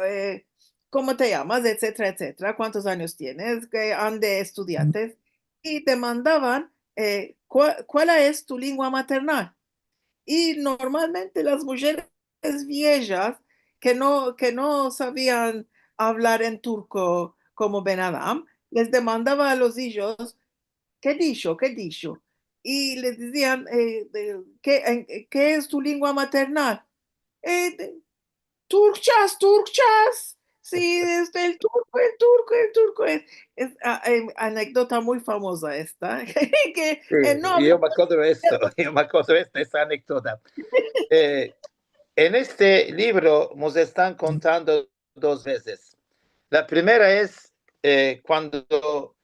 e, komo te yamas, etsetera, etsetera, kuantos anyos tienes, ke, ande estudiates, i demandavan, e, kua-, kual es tu lengua maternal. I normalmente las mujeres viejas ke no, ke no savian avlar en turko komo benadam, les demandava a los ijos, ke disho, ke disho? I les dizian, e, de, ke, en, ke es tu lengua maternal? E, de, Turkças, Turkças. Si, es el turko, el turko, el turko. Es, es, a, e, anekdota muy famoza esta. Ke, e, no, yo me akodro esto, yo me akodro esta, esta anekdota. E, en este livro mos estan kontando dos vezes. La primera es, e, kuando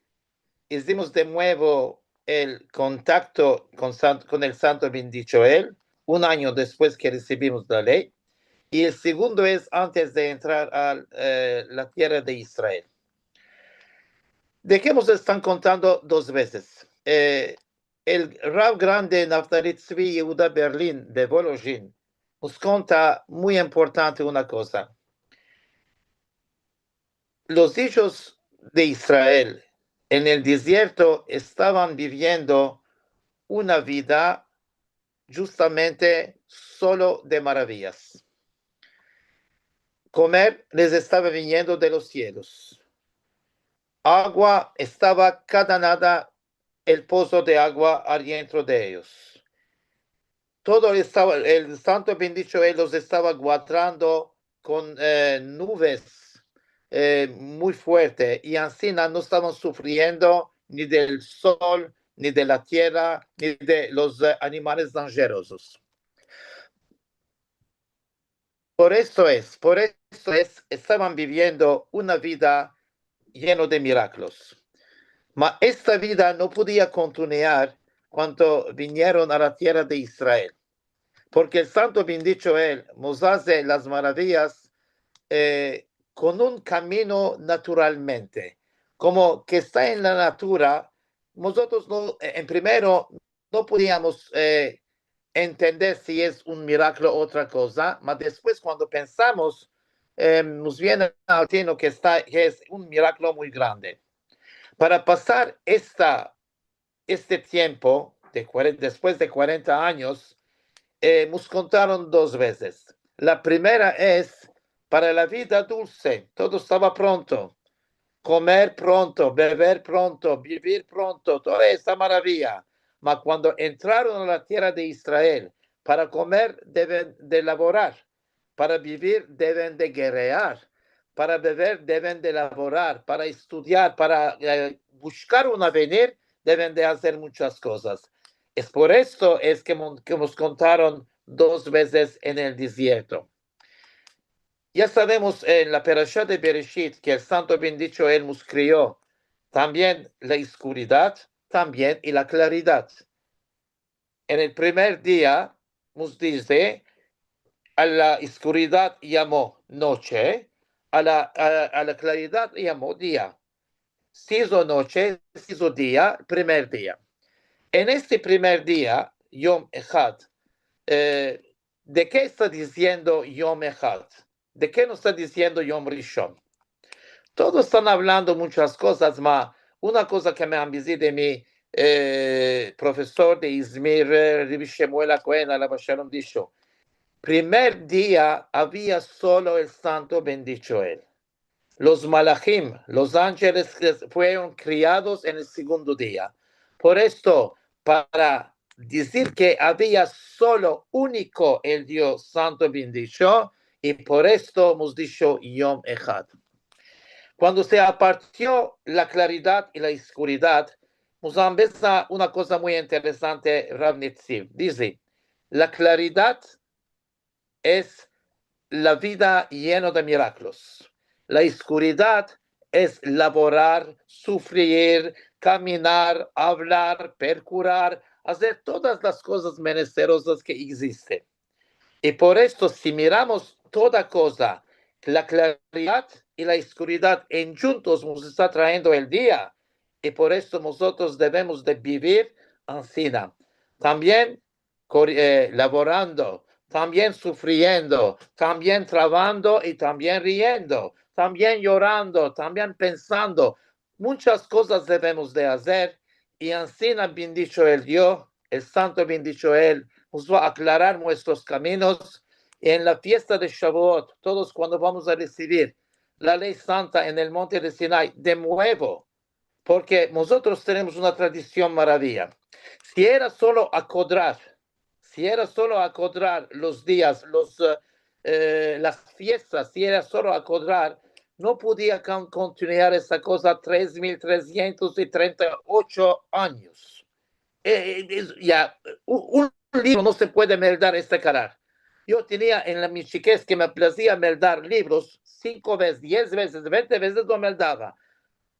izimos de muevo el kontakto kon San-, kon el Santo Bendicho El, un anyo despues ke resivimos la ley, i el segundo es antes de entrar a, e, la tierra de Israel. De ke mos estan kontando dos vezes? E, el Rav grande Naftali Tzvi Yehuda Berlin de Volozhin mos konta muy importante una koza. Los ijos de Israel en el dezierto estavan biviendo una vida justamente solo de maraviyas. Komer les estava viniendo de los sielos. Agua estava kada nada, el pozo de agua adientro de eyos. Todo estava, el Santo Bendicho El los estava guardando kon, e, nuves, e, muy fuerte, i ansina no estavan sufriendo ni del sol, ni de la tierra, ni de los, e, animales danjerozos. Por esto es, por esto es, estavan biviendo una vida yeno de miraklos. Ma esta vida no podia kontinuar kuando vinieron a la tierra de Israel. Porke el Santo Bendicho El mos aze las maraviyas, e, kon un kamino naturalmente, komo ke esta en la natura. Mozotros no, e, en primero no podiamos, e, entender si es un miraklo o otra koza, ma despues kuando pensamos, e, mos viene al tino ke esta, ke es un miraklo muy grande. Para pasar esta este tiempo, de kuaren-, despues de kuarenta anyos, e, mos kontaron dos vezes. La primera es, para la vida dulse, todo estava pronto. Komer pronto, bever pronto, bivir pronto, toda esta maraviya. Ma kuando entraron a la tierra de Israel, para komer deven de lavorar, para bivir deven de gerrear, para bever deven de lavorar, para estudiar, para, e, bushkar un avenir, deven de azer munchas kozas. Es por esto es ke mon-, ke mos kontaron dos vezes en el dezierto. Ya savemos en la perasha de Bereshit ke el Santo Bendicho El mos krio tambien la eskuridad, tambien i la klaridad. En el primer dia, mos dize, a la eskuridad yamo noche, a la, a, a la klaridad yamo dia. Se izo noche, se izo dia, primer dia. En este primer dia, Yom Ehad, eh, de ke esta diziendo Yom Ehad? De ke no esta diziendo Yom Rishon? Todos estan avlando munchas kozas, ma una koza ke me ambezi de mi, eh, profesor de Izmir, eh, Rabbi Shemuel Akohen, alav shalom, disho, primer dia avia solo el Santo bendicho el. Los malahim, los anjeles, ke fueron kriados en el segundo dia. Por esto, para dizir ke avia solo uniko el Dios Santo bendicho, i por esto mos disho Yom Ehad. Kuando se apartio la klaridad i la eskuridad, mos ambeza una koza muy interesante, Rav Netziv. Dize, la klaridad es la vida yeno de miraklos. La eskuridad es lavorar, sufrir, kaminar, avlar, perkurar, azer todas las kozas menesterozas ke egzisten. I por esto, si miramos toda koza, la klaridad i la eskuridad endjuntos mos esta trayendo el dia, i por esto mozotros devemos de bivir ansina. Tambien kor-, eh, lavorando, tambien sufriendo, tambien travando i tambien riendo, tambien yorando, tambien pensando. Munchas kozas devemos de azer, i ansina bendicho el Dio, el Santo bendicho el, mos va a aklarar muestros kaminos. I en la fiesta de Shavuot, todos kuando vamos a resivir la ley santa en el monte de Sinai, de muevo, porke mozotros tenemos una tradision maraviya. Si era solo akodrar, si era solo akodrar los dias, los, eh, eh, las fiestas, si era solo akodrar, no podia kon-, kontinuar esa koza tres mil tresientos i trenta i ocho anyos. Eh, eh, es, ya, un, un livro no se puede meldar este karar. Yo tenia en la, mi chikez ke me plazia meldar livros, sinko vezes, diez vezes, vente vezes lo meldava.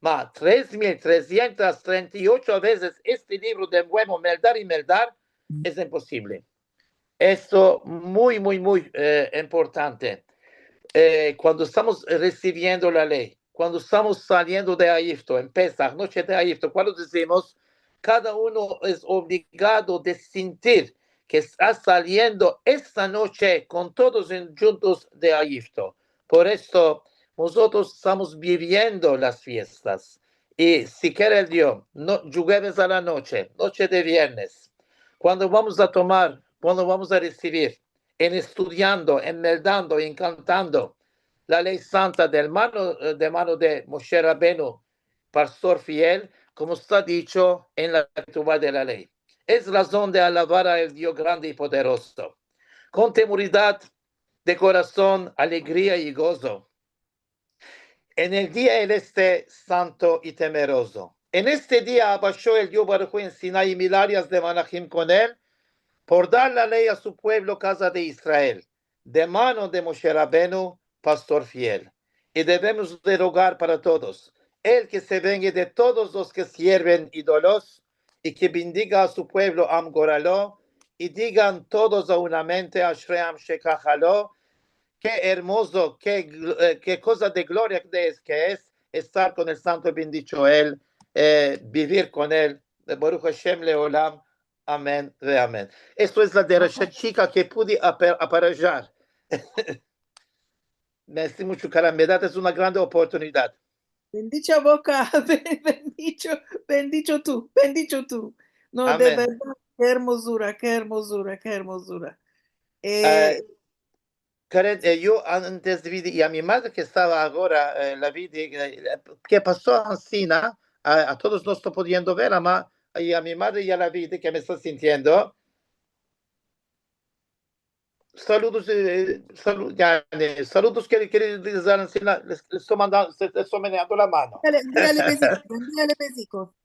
Ma tres mil tresientas trenta i ocho vezes este livro de muevo, meldar i meldar, es imposivle. Esto muy, muy, muy, eh, importante. Eh, kuando estamos resiviendo la ley, kuando estamos saliendo de Ayifto, en Pesah, noche de Ayifto, kuando dizimos, kada uno es ovligado de sentir ke esta saliendo esta noche kon todos endjuntos de Ayifto. Por esto, mozotros estamos biviendo las fiestas. I si kere el Dio, no, djueves a la noche, noche de viernes, kuando vamos a tomar, kuando vamos a resivir, en estudiando, en meldando, en kantando la ley santa del mano, eh, de mano de Moshe Rabenu, pastor fiel, komo esta dicho en la Ketuvá de la ley. Es razon de alavar al Dio grande i poderozo. Kon temuridad de korason, alegria i gozo. En el dia el este santo i temerozo. En este dia abasho el Dio Baruj Hu en Sinai i mil ayas de malahim kon el, por dar la ley a su puevlo, kaza de Israel, de mano de Moshe Rabenu, pastor fiel. I devemos de rogar para todos, el ke se vengue de todos los ke sierven idolos, i ke bendiga a su puevlo Am Goralo, i digan todos a una mente, Ashre Am Shekah Halo, ke ermozo, ke gl-, eh, ke koza de gloria ke es, ke es estar kon el santo bendicho el, eh, bivir kon el, Baruch Hashem Leolam, amen ve amen. Esto es la derasha chika ke pude apa-, aparajar. Mersi muncho, Karen, me dades una grande oportunidad. Bendicha boka, ben-, bendicho, bendicho tu, bendicho tu. No, de verdad, ke ermozura, ke ermozura, ke ermozura. Eh, Karen, eh, yo an-, antes de vidi, i a mi madre ke estava agora, eh, la vidi, eh, ke paso ansina, a, a todos no esto pudiendo ver, ama, i a mi madre ya la vidi ke me esta sintiendo. Saludos, eh, salu-, yani, saludos ke, ke dizan ansina, les, les esto mandando, les, les esto meneando la mano. Digale, digale besiko, digale besiko.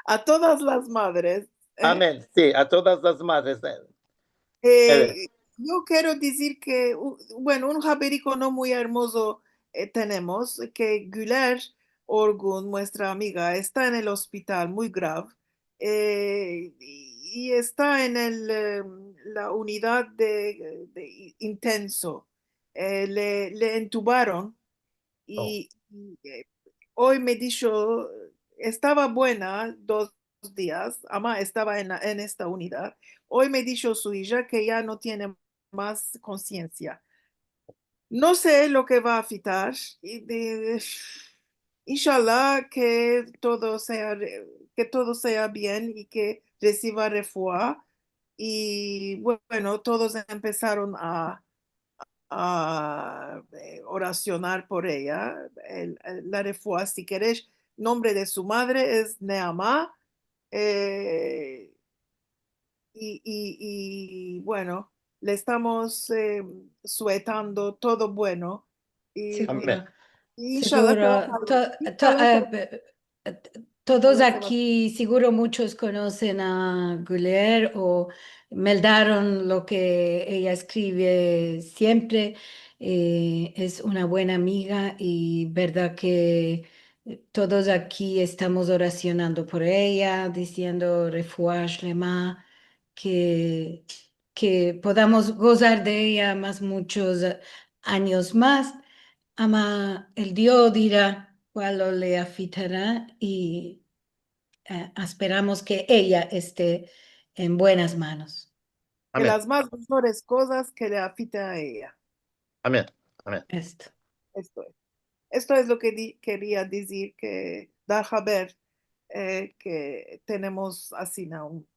A todas las madres. Amen, si, a todas las madres. Eh, yo kero dizir ke, u-, bueno, un haberiko no muy ermozo, eh, tenemos ke Güler Orgun, muestra amiga, esta en el ospital muy grav, eh, i, i esta en el, eh, la unidad de, de intenso. Eh, le, le entubaron i, i, eh, oy me disho, estava buena dos dias, ama estava en, en esta unidad. Oy me disho su ija ke ya no tiene mas konsiensia. No se lo ke va a afitar. I de, inshallah ke todo sea re-, ke todo sea bien i ke resiva refua. I, bueno, todos empesaron a, a, eh, orasionar por eya. El, el, la refua, si keresh, nombre de su madre es Neama. Eh, i, i, i, bueno, le estamos, eh, suetando todo bueno. I, Seguro. i inshallah ke va a Seguro. salir. To-, to-, Inshallah eh, ke va be-, eh, todos aki seguro muchos konosen a Güler o meldaron lo ke eya eskrive siempre. Eh, es una buena amiga i verdad ke todos aki estamos orasionando por eya, diziendo refua shlema, ke, ke podamos gozar de eya mas muchos anyos mas. Ama el Dio dira kualo le afitara i, eh, asperamos ke eya este en buenas manos. Ke Amen. Las mas mejores kozas ke le afite a eya. Amen. Amen. Esto. Esto es. Esto es lo ke di-, keria dizir, ke dar haber, eh, ke tenemos asina un,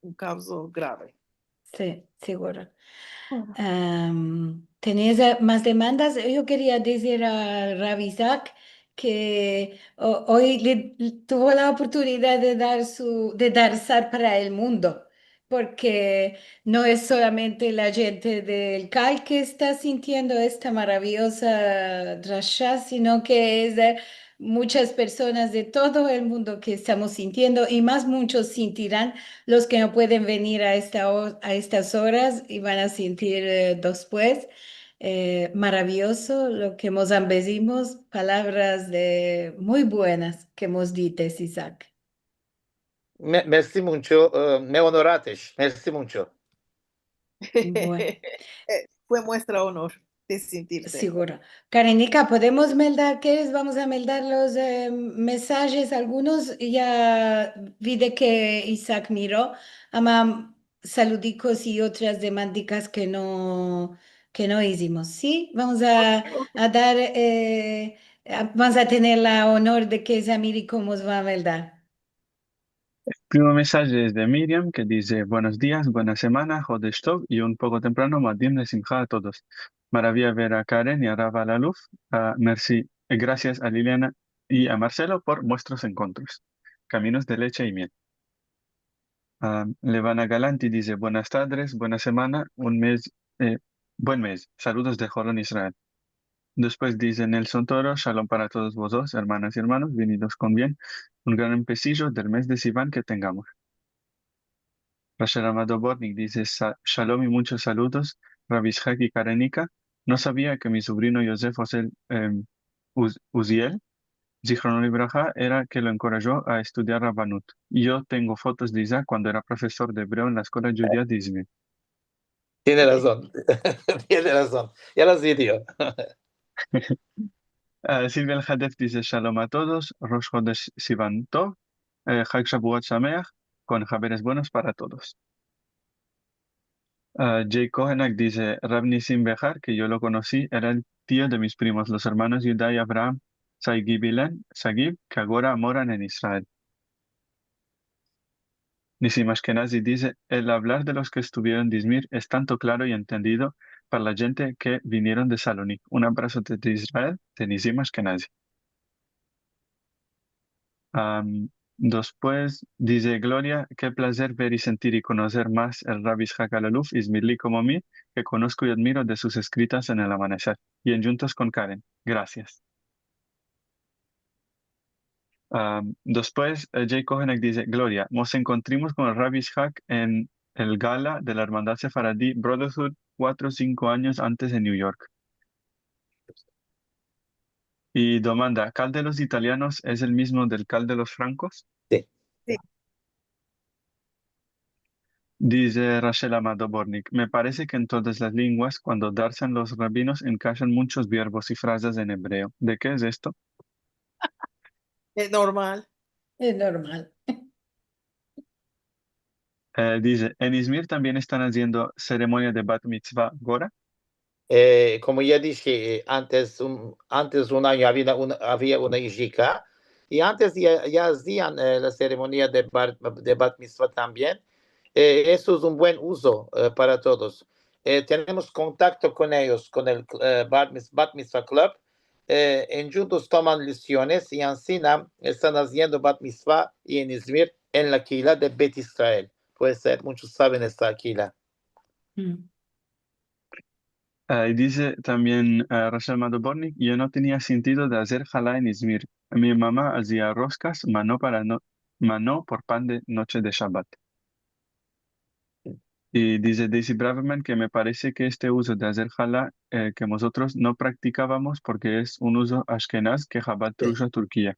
un kavzo grave. Si, seguro. Em, tenias, eh, mas demandas? Yo keria dizir a Rav Isaac ke o-, oy le, tuvo la oportunidad de dar su, de danzar para el mundo, porke no es solamente la djente del Cal ke esta sintiendo esta maraviyoza drasha, sino ke es, eh, muchas personas de todo el mundo ke estamos sintiendo, i mas muchos sintiran los ke no pueden venir a esta o-, a estas oras i van a sintir, eh, despues. Eh, maraviyozo lo ke mos ambezimos, palavras de, muy buenas ke mos dites, Isaac. Me-, mersi muncho, eh, me onorates. Mersi muncho. Bueno. Eh, fue muestra onor de sintirse. Seguro. Karenika, podemos meldar, keres? Vamos a meldar los, eh, mesajes. Algunos ya vi de ke Isaac miro, ama saludikos i otras demandikas ke no, ke no izimos, si? Vamos a, a dar, eh, a, vamos a tener la onor de ke Zamiri mos va a meldar. El primo mesaje es de Miriam, ke dize: "Buenos dias, buena semana, Hodesh Tov, i un poko temprano, Moadim Lesimha a todos. Maraviya ver a Karen i a Rav Alaluf, a Mersi, grasias a Liliana i a Marcelo por muestros enkontros. Kaminos de leche i miel." A, Levana Galanti dize: "Buenas tadres, buena semana, un mez, eh, buen mez. Saludos de Holon, Israel." Despues dize Nelson Toro: "Shalom para todos vozos, ermanas i ermanos, vinidos kon bien. Un gran empesijo del mez de Sivan ke tengamos." Rachel Amado Bortnick dize: "Sa-, shalom i munchos saludos, Rav Ishak i Karenika. No savia ke mi sovrino Yosef Osel, em, Uz-, Uziel, zichrono livraha, era ke lo enkorajo a estudiar rabanut. Yo tengo fotos de Isaac kuando era profesor de ebreo en la eskola djudia de Izmir." Tiene razon. Tiene razon. Ya las video. A, Silvia El Hadef dize: "Shalom a todos, Rosh Hodesh Sivan Tov, eh, Hag Shavuot Sameach, kon haberes buenos para todos." A, Jay Kohenak dize: "Rav Nisim Behar, ke yo lo konosi, era el tio de mis primos, los ermanos Yudai Avraham Sagibilen, Sagib, ke agora moran en Israel." Nisim Ashkenazi dize: "El avlar de los ke estuvieron de Izmir es tanto klaro i entendido para la djente ke vinieron de Salonik. Un abraso desde Israel, de Nisim Ashkenazi." Am, despues dize Gloria: "Ke plazer ver i sentir i konoser mas el Rav Ishak Alaluf, izmirli komo mi, ke konosko i admiro de sus eskritas en El Amaneser i en Djuntos kon Karen. Grasias." Am, despues, eh, Jay Kohenak dize: "Gloria, mos enkontrimos kon el Rav Ishak en el gala de la Ermandad Sefaradi Brotherhood kuatro o sinko anyos antes en New York." I demanda, kal de los italianos es el mizmo del kal de los frankos? Si. Si. Dize Rachel Amado Bornik, me parese ke en todas las linguas, kuando darsan los rabinos, enkashan munchos vierbos i frazas en ebreo. De ke es esto? Es normal. Es normal. Eh, dize, en Izmir tambien estan aziendo seremonia de bat mitzva agora. Eh, komo ya dishe, eh, antes un, antes un anyo avia una, avia una yeshiva, i antes ya, ya azian, eh, la seremonia de bar-, de bat mitzva tambien. Eh, esto es un buen uzo, eh, para todos. Eh, tenemos kontakto kon eyos, kon el, eh, bar mitz-, bat mitzva club. Eh, endjuntos toman lesiones i ansina estan aziendo bat mitzva i en Izmir en la kehila de Bet Israel. Puede ser, munchos saven esta kehila. Mm. Ah, i dize tambien, ah, Rachel Amado Bornik, yo no tenia sentido de azer chalá en Izmir. Mi mama azia roskas, ma no para no-, ma no por pan de noche de Shabat. I dize Daisy Braverman ke me parese ke este uzo de azer chalá, eh, ke mozotros no praktikavamos porke es un uzo ashkenaz ke Chabad trusha Turkia.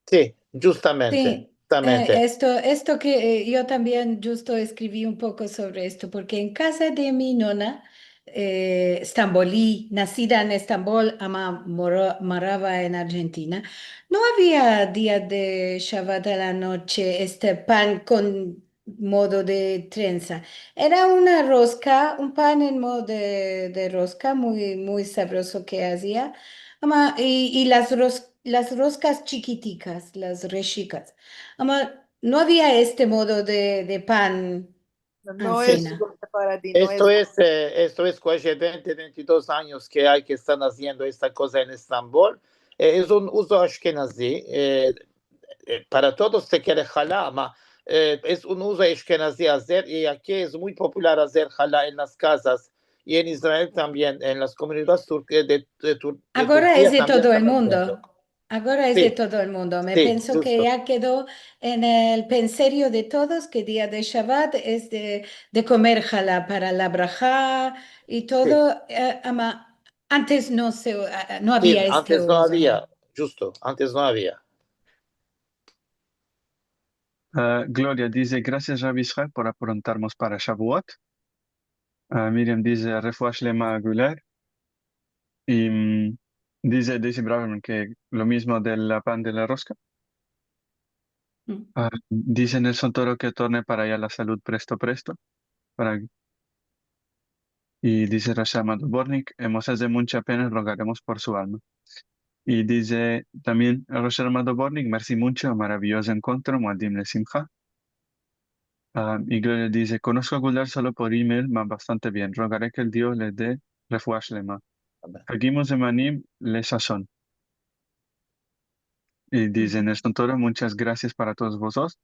Si, djustamente, djustamente. Eh, esto, esto ke, eh, yo tambien djusto eskrivi un poko sovre esto, porke en kaza de mi nona, eh, estambolí, nasida en Estambol, ama moro-, morava en Arjentina, no avia dia de Shabat a la noche este pan kon modo de trensa. Era una roska, un pan en modo de, de roska, muy, muy savrozo ke azia. Ama, i, i las ros-, las roskas chikitikas, las reshikas. Ama, no avia este modo de, de pan ansina. No es un sefaradí, no es. Esto es, eh, esto es kaji vente, vente i dos anyos ke ay ke estan aziendo esta koza en Estambol. Eh, es un uzo ashkenazi, eh, eh, para todos se kere chalá, ama, eh, es un uzo ashkenazi azer, i aki es muy popular azer chalá en las kazas, i en Israel tambien, en las komunidades turk-, eh, de, de Tur-, de Turkia tambien estan aziendo. Agora es de todo el mundo. Agora es de todo el mundo. Me penso ke ya kedo en el penserio de todos ke dia de Shabat es de, de komer chalá para la brahá i todo, eh, ama, antes no se, ah, no avia este uzo, no? Si, antes no avia, djusto, antes no avia. Ah, Gloria dize, grasias, Rav Yitzhak, por aprontarmos para Shavuot. Ah, Miriam dize, refuá shlema a Güler. I, mm, dize Daisy Braverman ke lo mizmo del pan de la roska. Mm. Ah, dize Nelson Toro ke torne para aya la salud presto, presto. Para I dize Rachel Amado Bornik, emos aze muncha pena, rogaremos por su alma. I dize tambien Rachel Amado Bornik, mersi muncho, maraviyozo enkontro, muadim le simha. Ah, i Gloria dize, konosko a Güler solo por email, ma bastante bien. Rogare ke el Dio le de refuá shlema. Amen. Hagim u'zemanim le sazon. I dize Nelson Toro, munchas grasias para todos vozotros.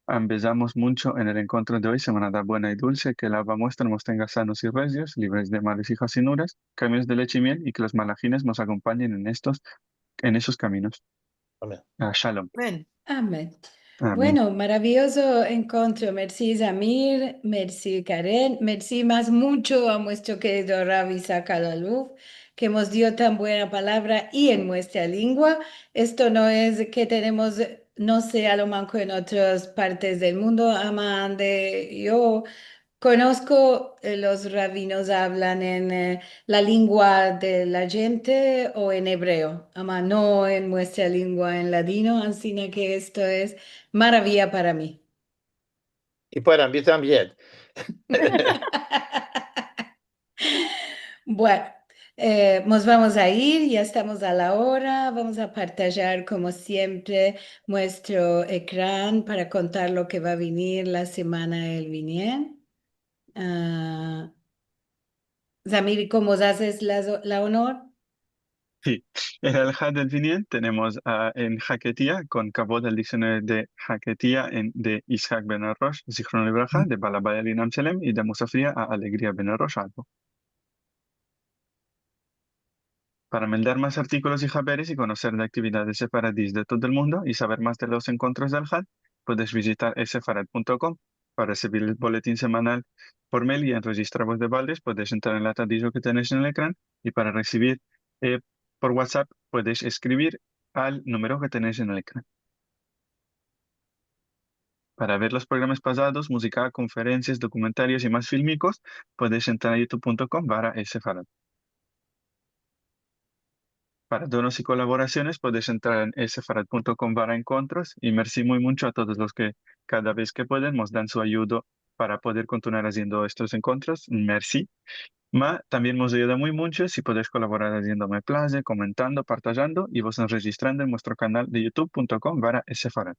Ambezamos muncho en el enkontro de oy, semanada buena i dulse, ke el Ava muestra mos tenga sanos i rezios, livres de males i hazinuras, kaminos de leche i miel, i ke los malahines mos akompanyen en estos, en esos kaminos. Amen. Ah, shalom. Amen. Amen. Amen. Bueno, maraviyozo enkontro. Mersi, Zamir, mersi, Karen, mersi mas muncho a muestro kerido Rav Yitzhak Alaluf, ke mos dio tan buena palavra i en muestra lingua. Esto no es ke tenemos, no se a lo manko en otras partes del mundo, ama ande yo konosko, eh, los ravinos avlan en, eh, la lingua de la djente o en ebreo, ama no en muestra lingua en ladino, ansina ke esto es maraviya para mi. I para mi tambien. Bueno, eh, mos vamos a ir, ya estamos a la ora. Vamos a partajar, komo siempre, muestro ekran para kontar lo ke va a venir la semana el viniente. Ah, Zamir, komo mos azes la, la onor? Si, el alahá del viniente tenemos, ah, en Haketia, kon kavod el diksionero de Haketia en, de Yitzhak Ben Arosh, zichrono livraha, de Balabay al Inam Shelem i de Musafria a Alegria Ben Arosh Albo. Para meldar mas artikolos i haberes i konoser de aktividades sefaradis de todo el mundo i saver mas de los enkontros del Hal, puedes vizitar esefarad punto com. Para resivir el boletin semanal por mail i enrejistrarvos de baldes, puedes entrar en el atadijo ke tenesh en el ekran i para resivir, eh, por WhatsApp puedes eskrivir al numero ke tenesh en el ekran. Para ver los programas pasados, muzika, konferensias, dokumentarios i mas filmikos, puedes entrar a youtube punto com barra sefarad. Para donos i kolaborasiones, puedes entrar en sefarad punto com barra enkontros. I mersi muy muncho a todos los ke kada vez ke pueden mos dan su ayudo para poder kontinuar aziendo estos enkontros. Mersi. Ma tambien mos ayuda muy muncho si puedes kolaborar aziendo me plaze, komentando, partajando i vos enrejistrando en muestro kanal de youtube punto com barra sefarad.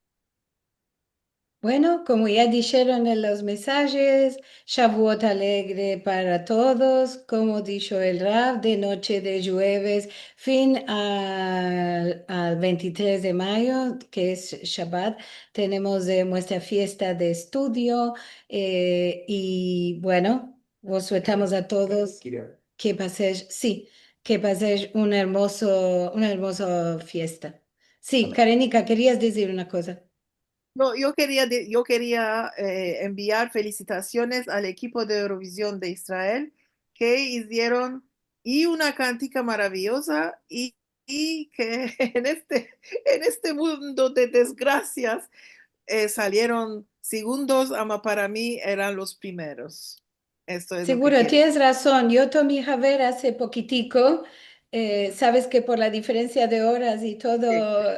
Bueno, komo ya disheron en los mesajes, Shavuot alegre para todos. Komo disho el Rav, de noche de djueves fin al, al ventitres de mayo, ke es Shabat, tenemos, eh, muestra fiesta de estudio, eh, i, bueno, vos suetamos a todos ke pasesh, si, ke pasesh un ermozo, una ermoza fiesta. Si, Karenika, kerias dizir una koza. No, yo keria de-, yo keria, eh, enviar felisitasiones al ekipo de Eurovizion de Israel, ke izieron i una kantika maraviyoza i, i ke en este, en este mundo de desgrasias, eh, salieron segundos, ama para mi eran los primeros. Esto es lo ke kero. Siguro, tienes razon. Yo tomi haber aze pokitiko, eh, saves ke por la diferensia de oras i todo,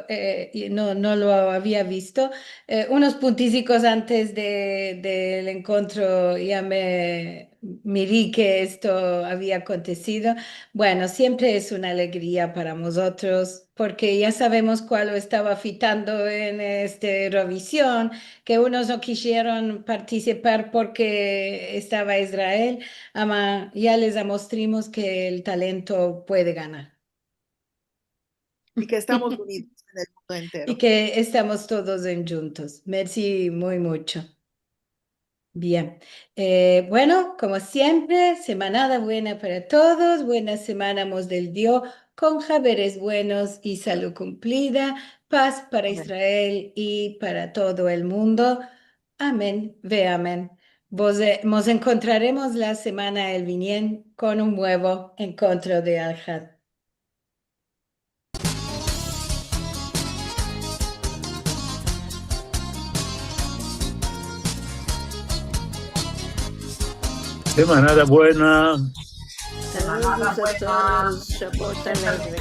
eh, i no, no lo avia visto. Eh, unos puntisikos antes de, del enkontro ya me miri ke esto avia akontesido. Bueno, siempre es una alegria para mozotros, porke ya savemos kualo estava afitando en este Eurovizion, ke unos no kishieron partisipar porke estava Israel, ama ya les amostrimos ke el talento puede ganar. I ke estamos unidos en el mundo entero. I ke estamos todos endjuntos. Mersi muy muncho. Bien. Eh, bueno, komo siempre, semanada buena para todos, buena semana mos del Dio, kon haberes buenos i salud kumplida, pas para Israel i para todo el mundo. Amen ve amen. Vos, eh, mos enkontraremos la semana el vinien kon un muevo enkontro de Alhad. Semanada buena. Saludos a todos. Shavuot alegre.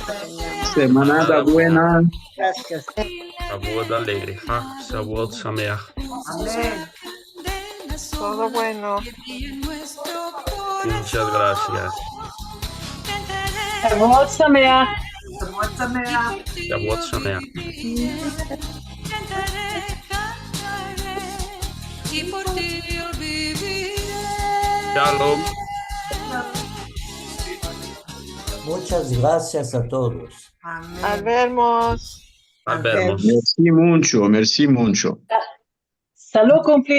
Semanada buena. Grasias. Shavuot alegre, ha? Shavuot sameach. Amen. Todo bueno. Munchas grasias. Shavuot sameach. Shavuot sameach. Shavuot sameach. Shalom. Munchas grasias a todos. Amen. Al vermos. Al vermos. Mersi muncho, mersi muncho. Salud kumplida.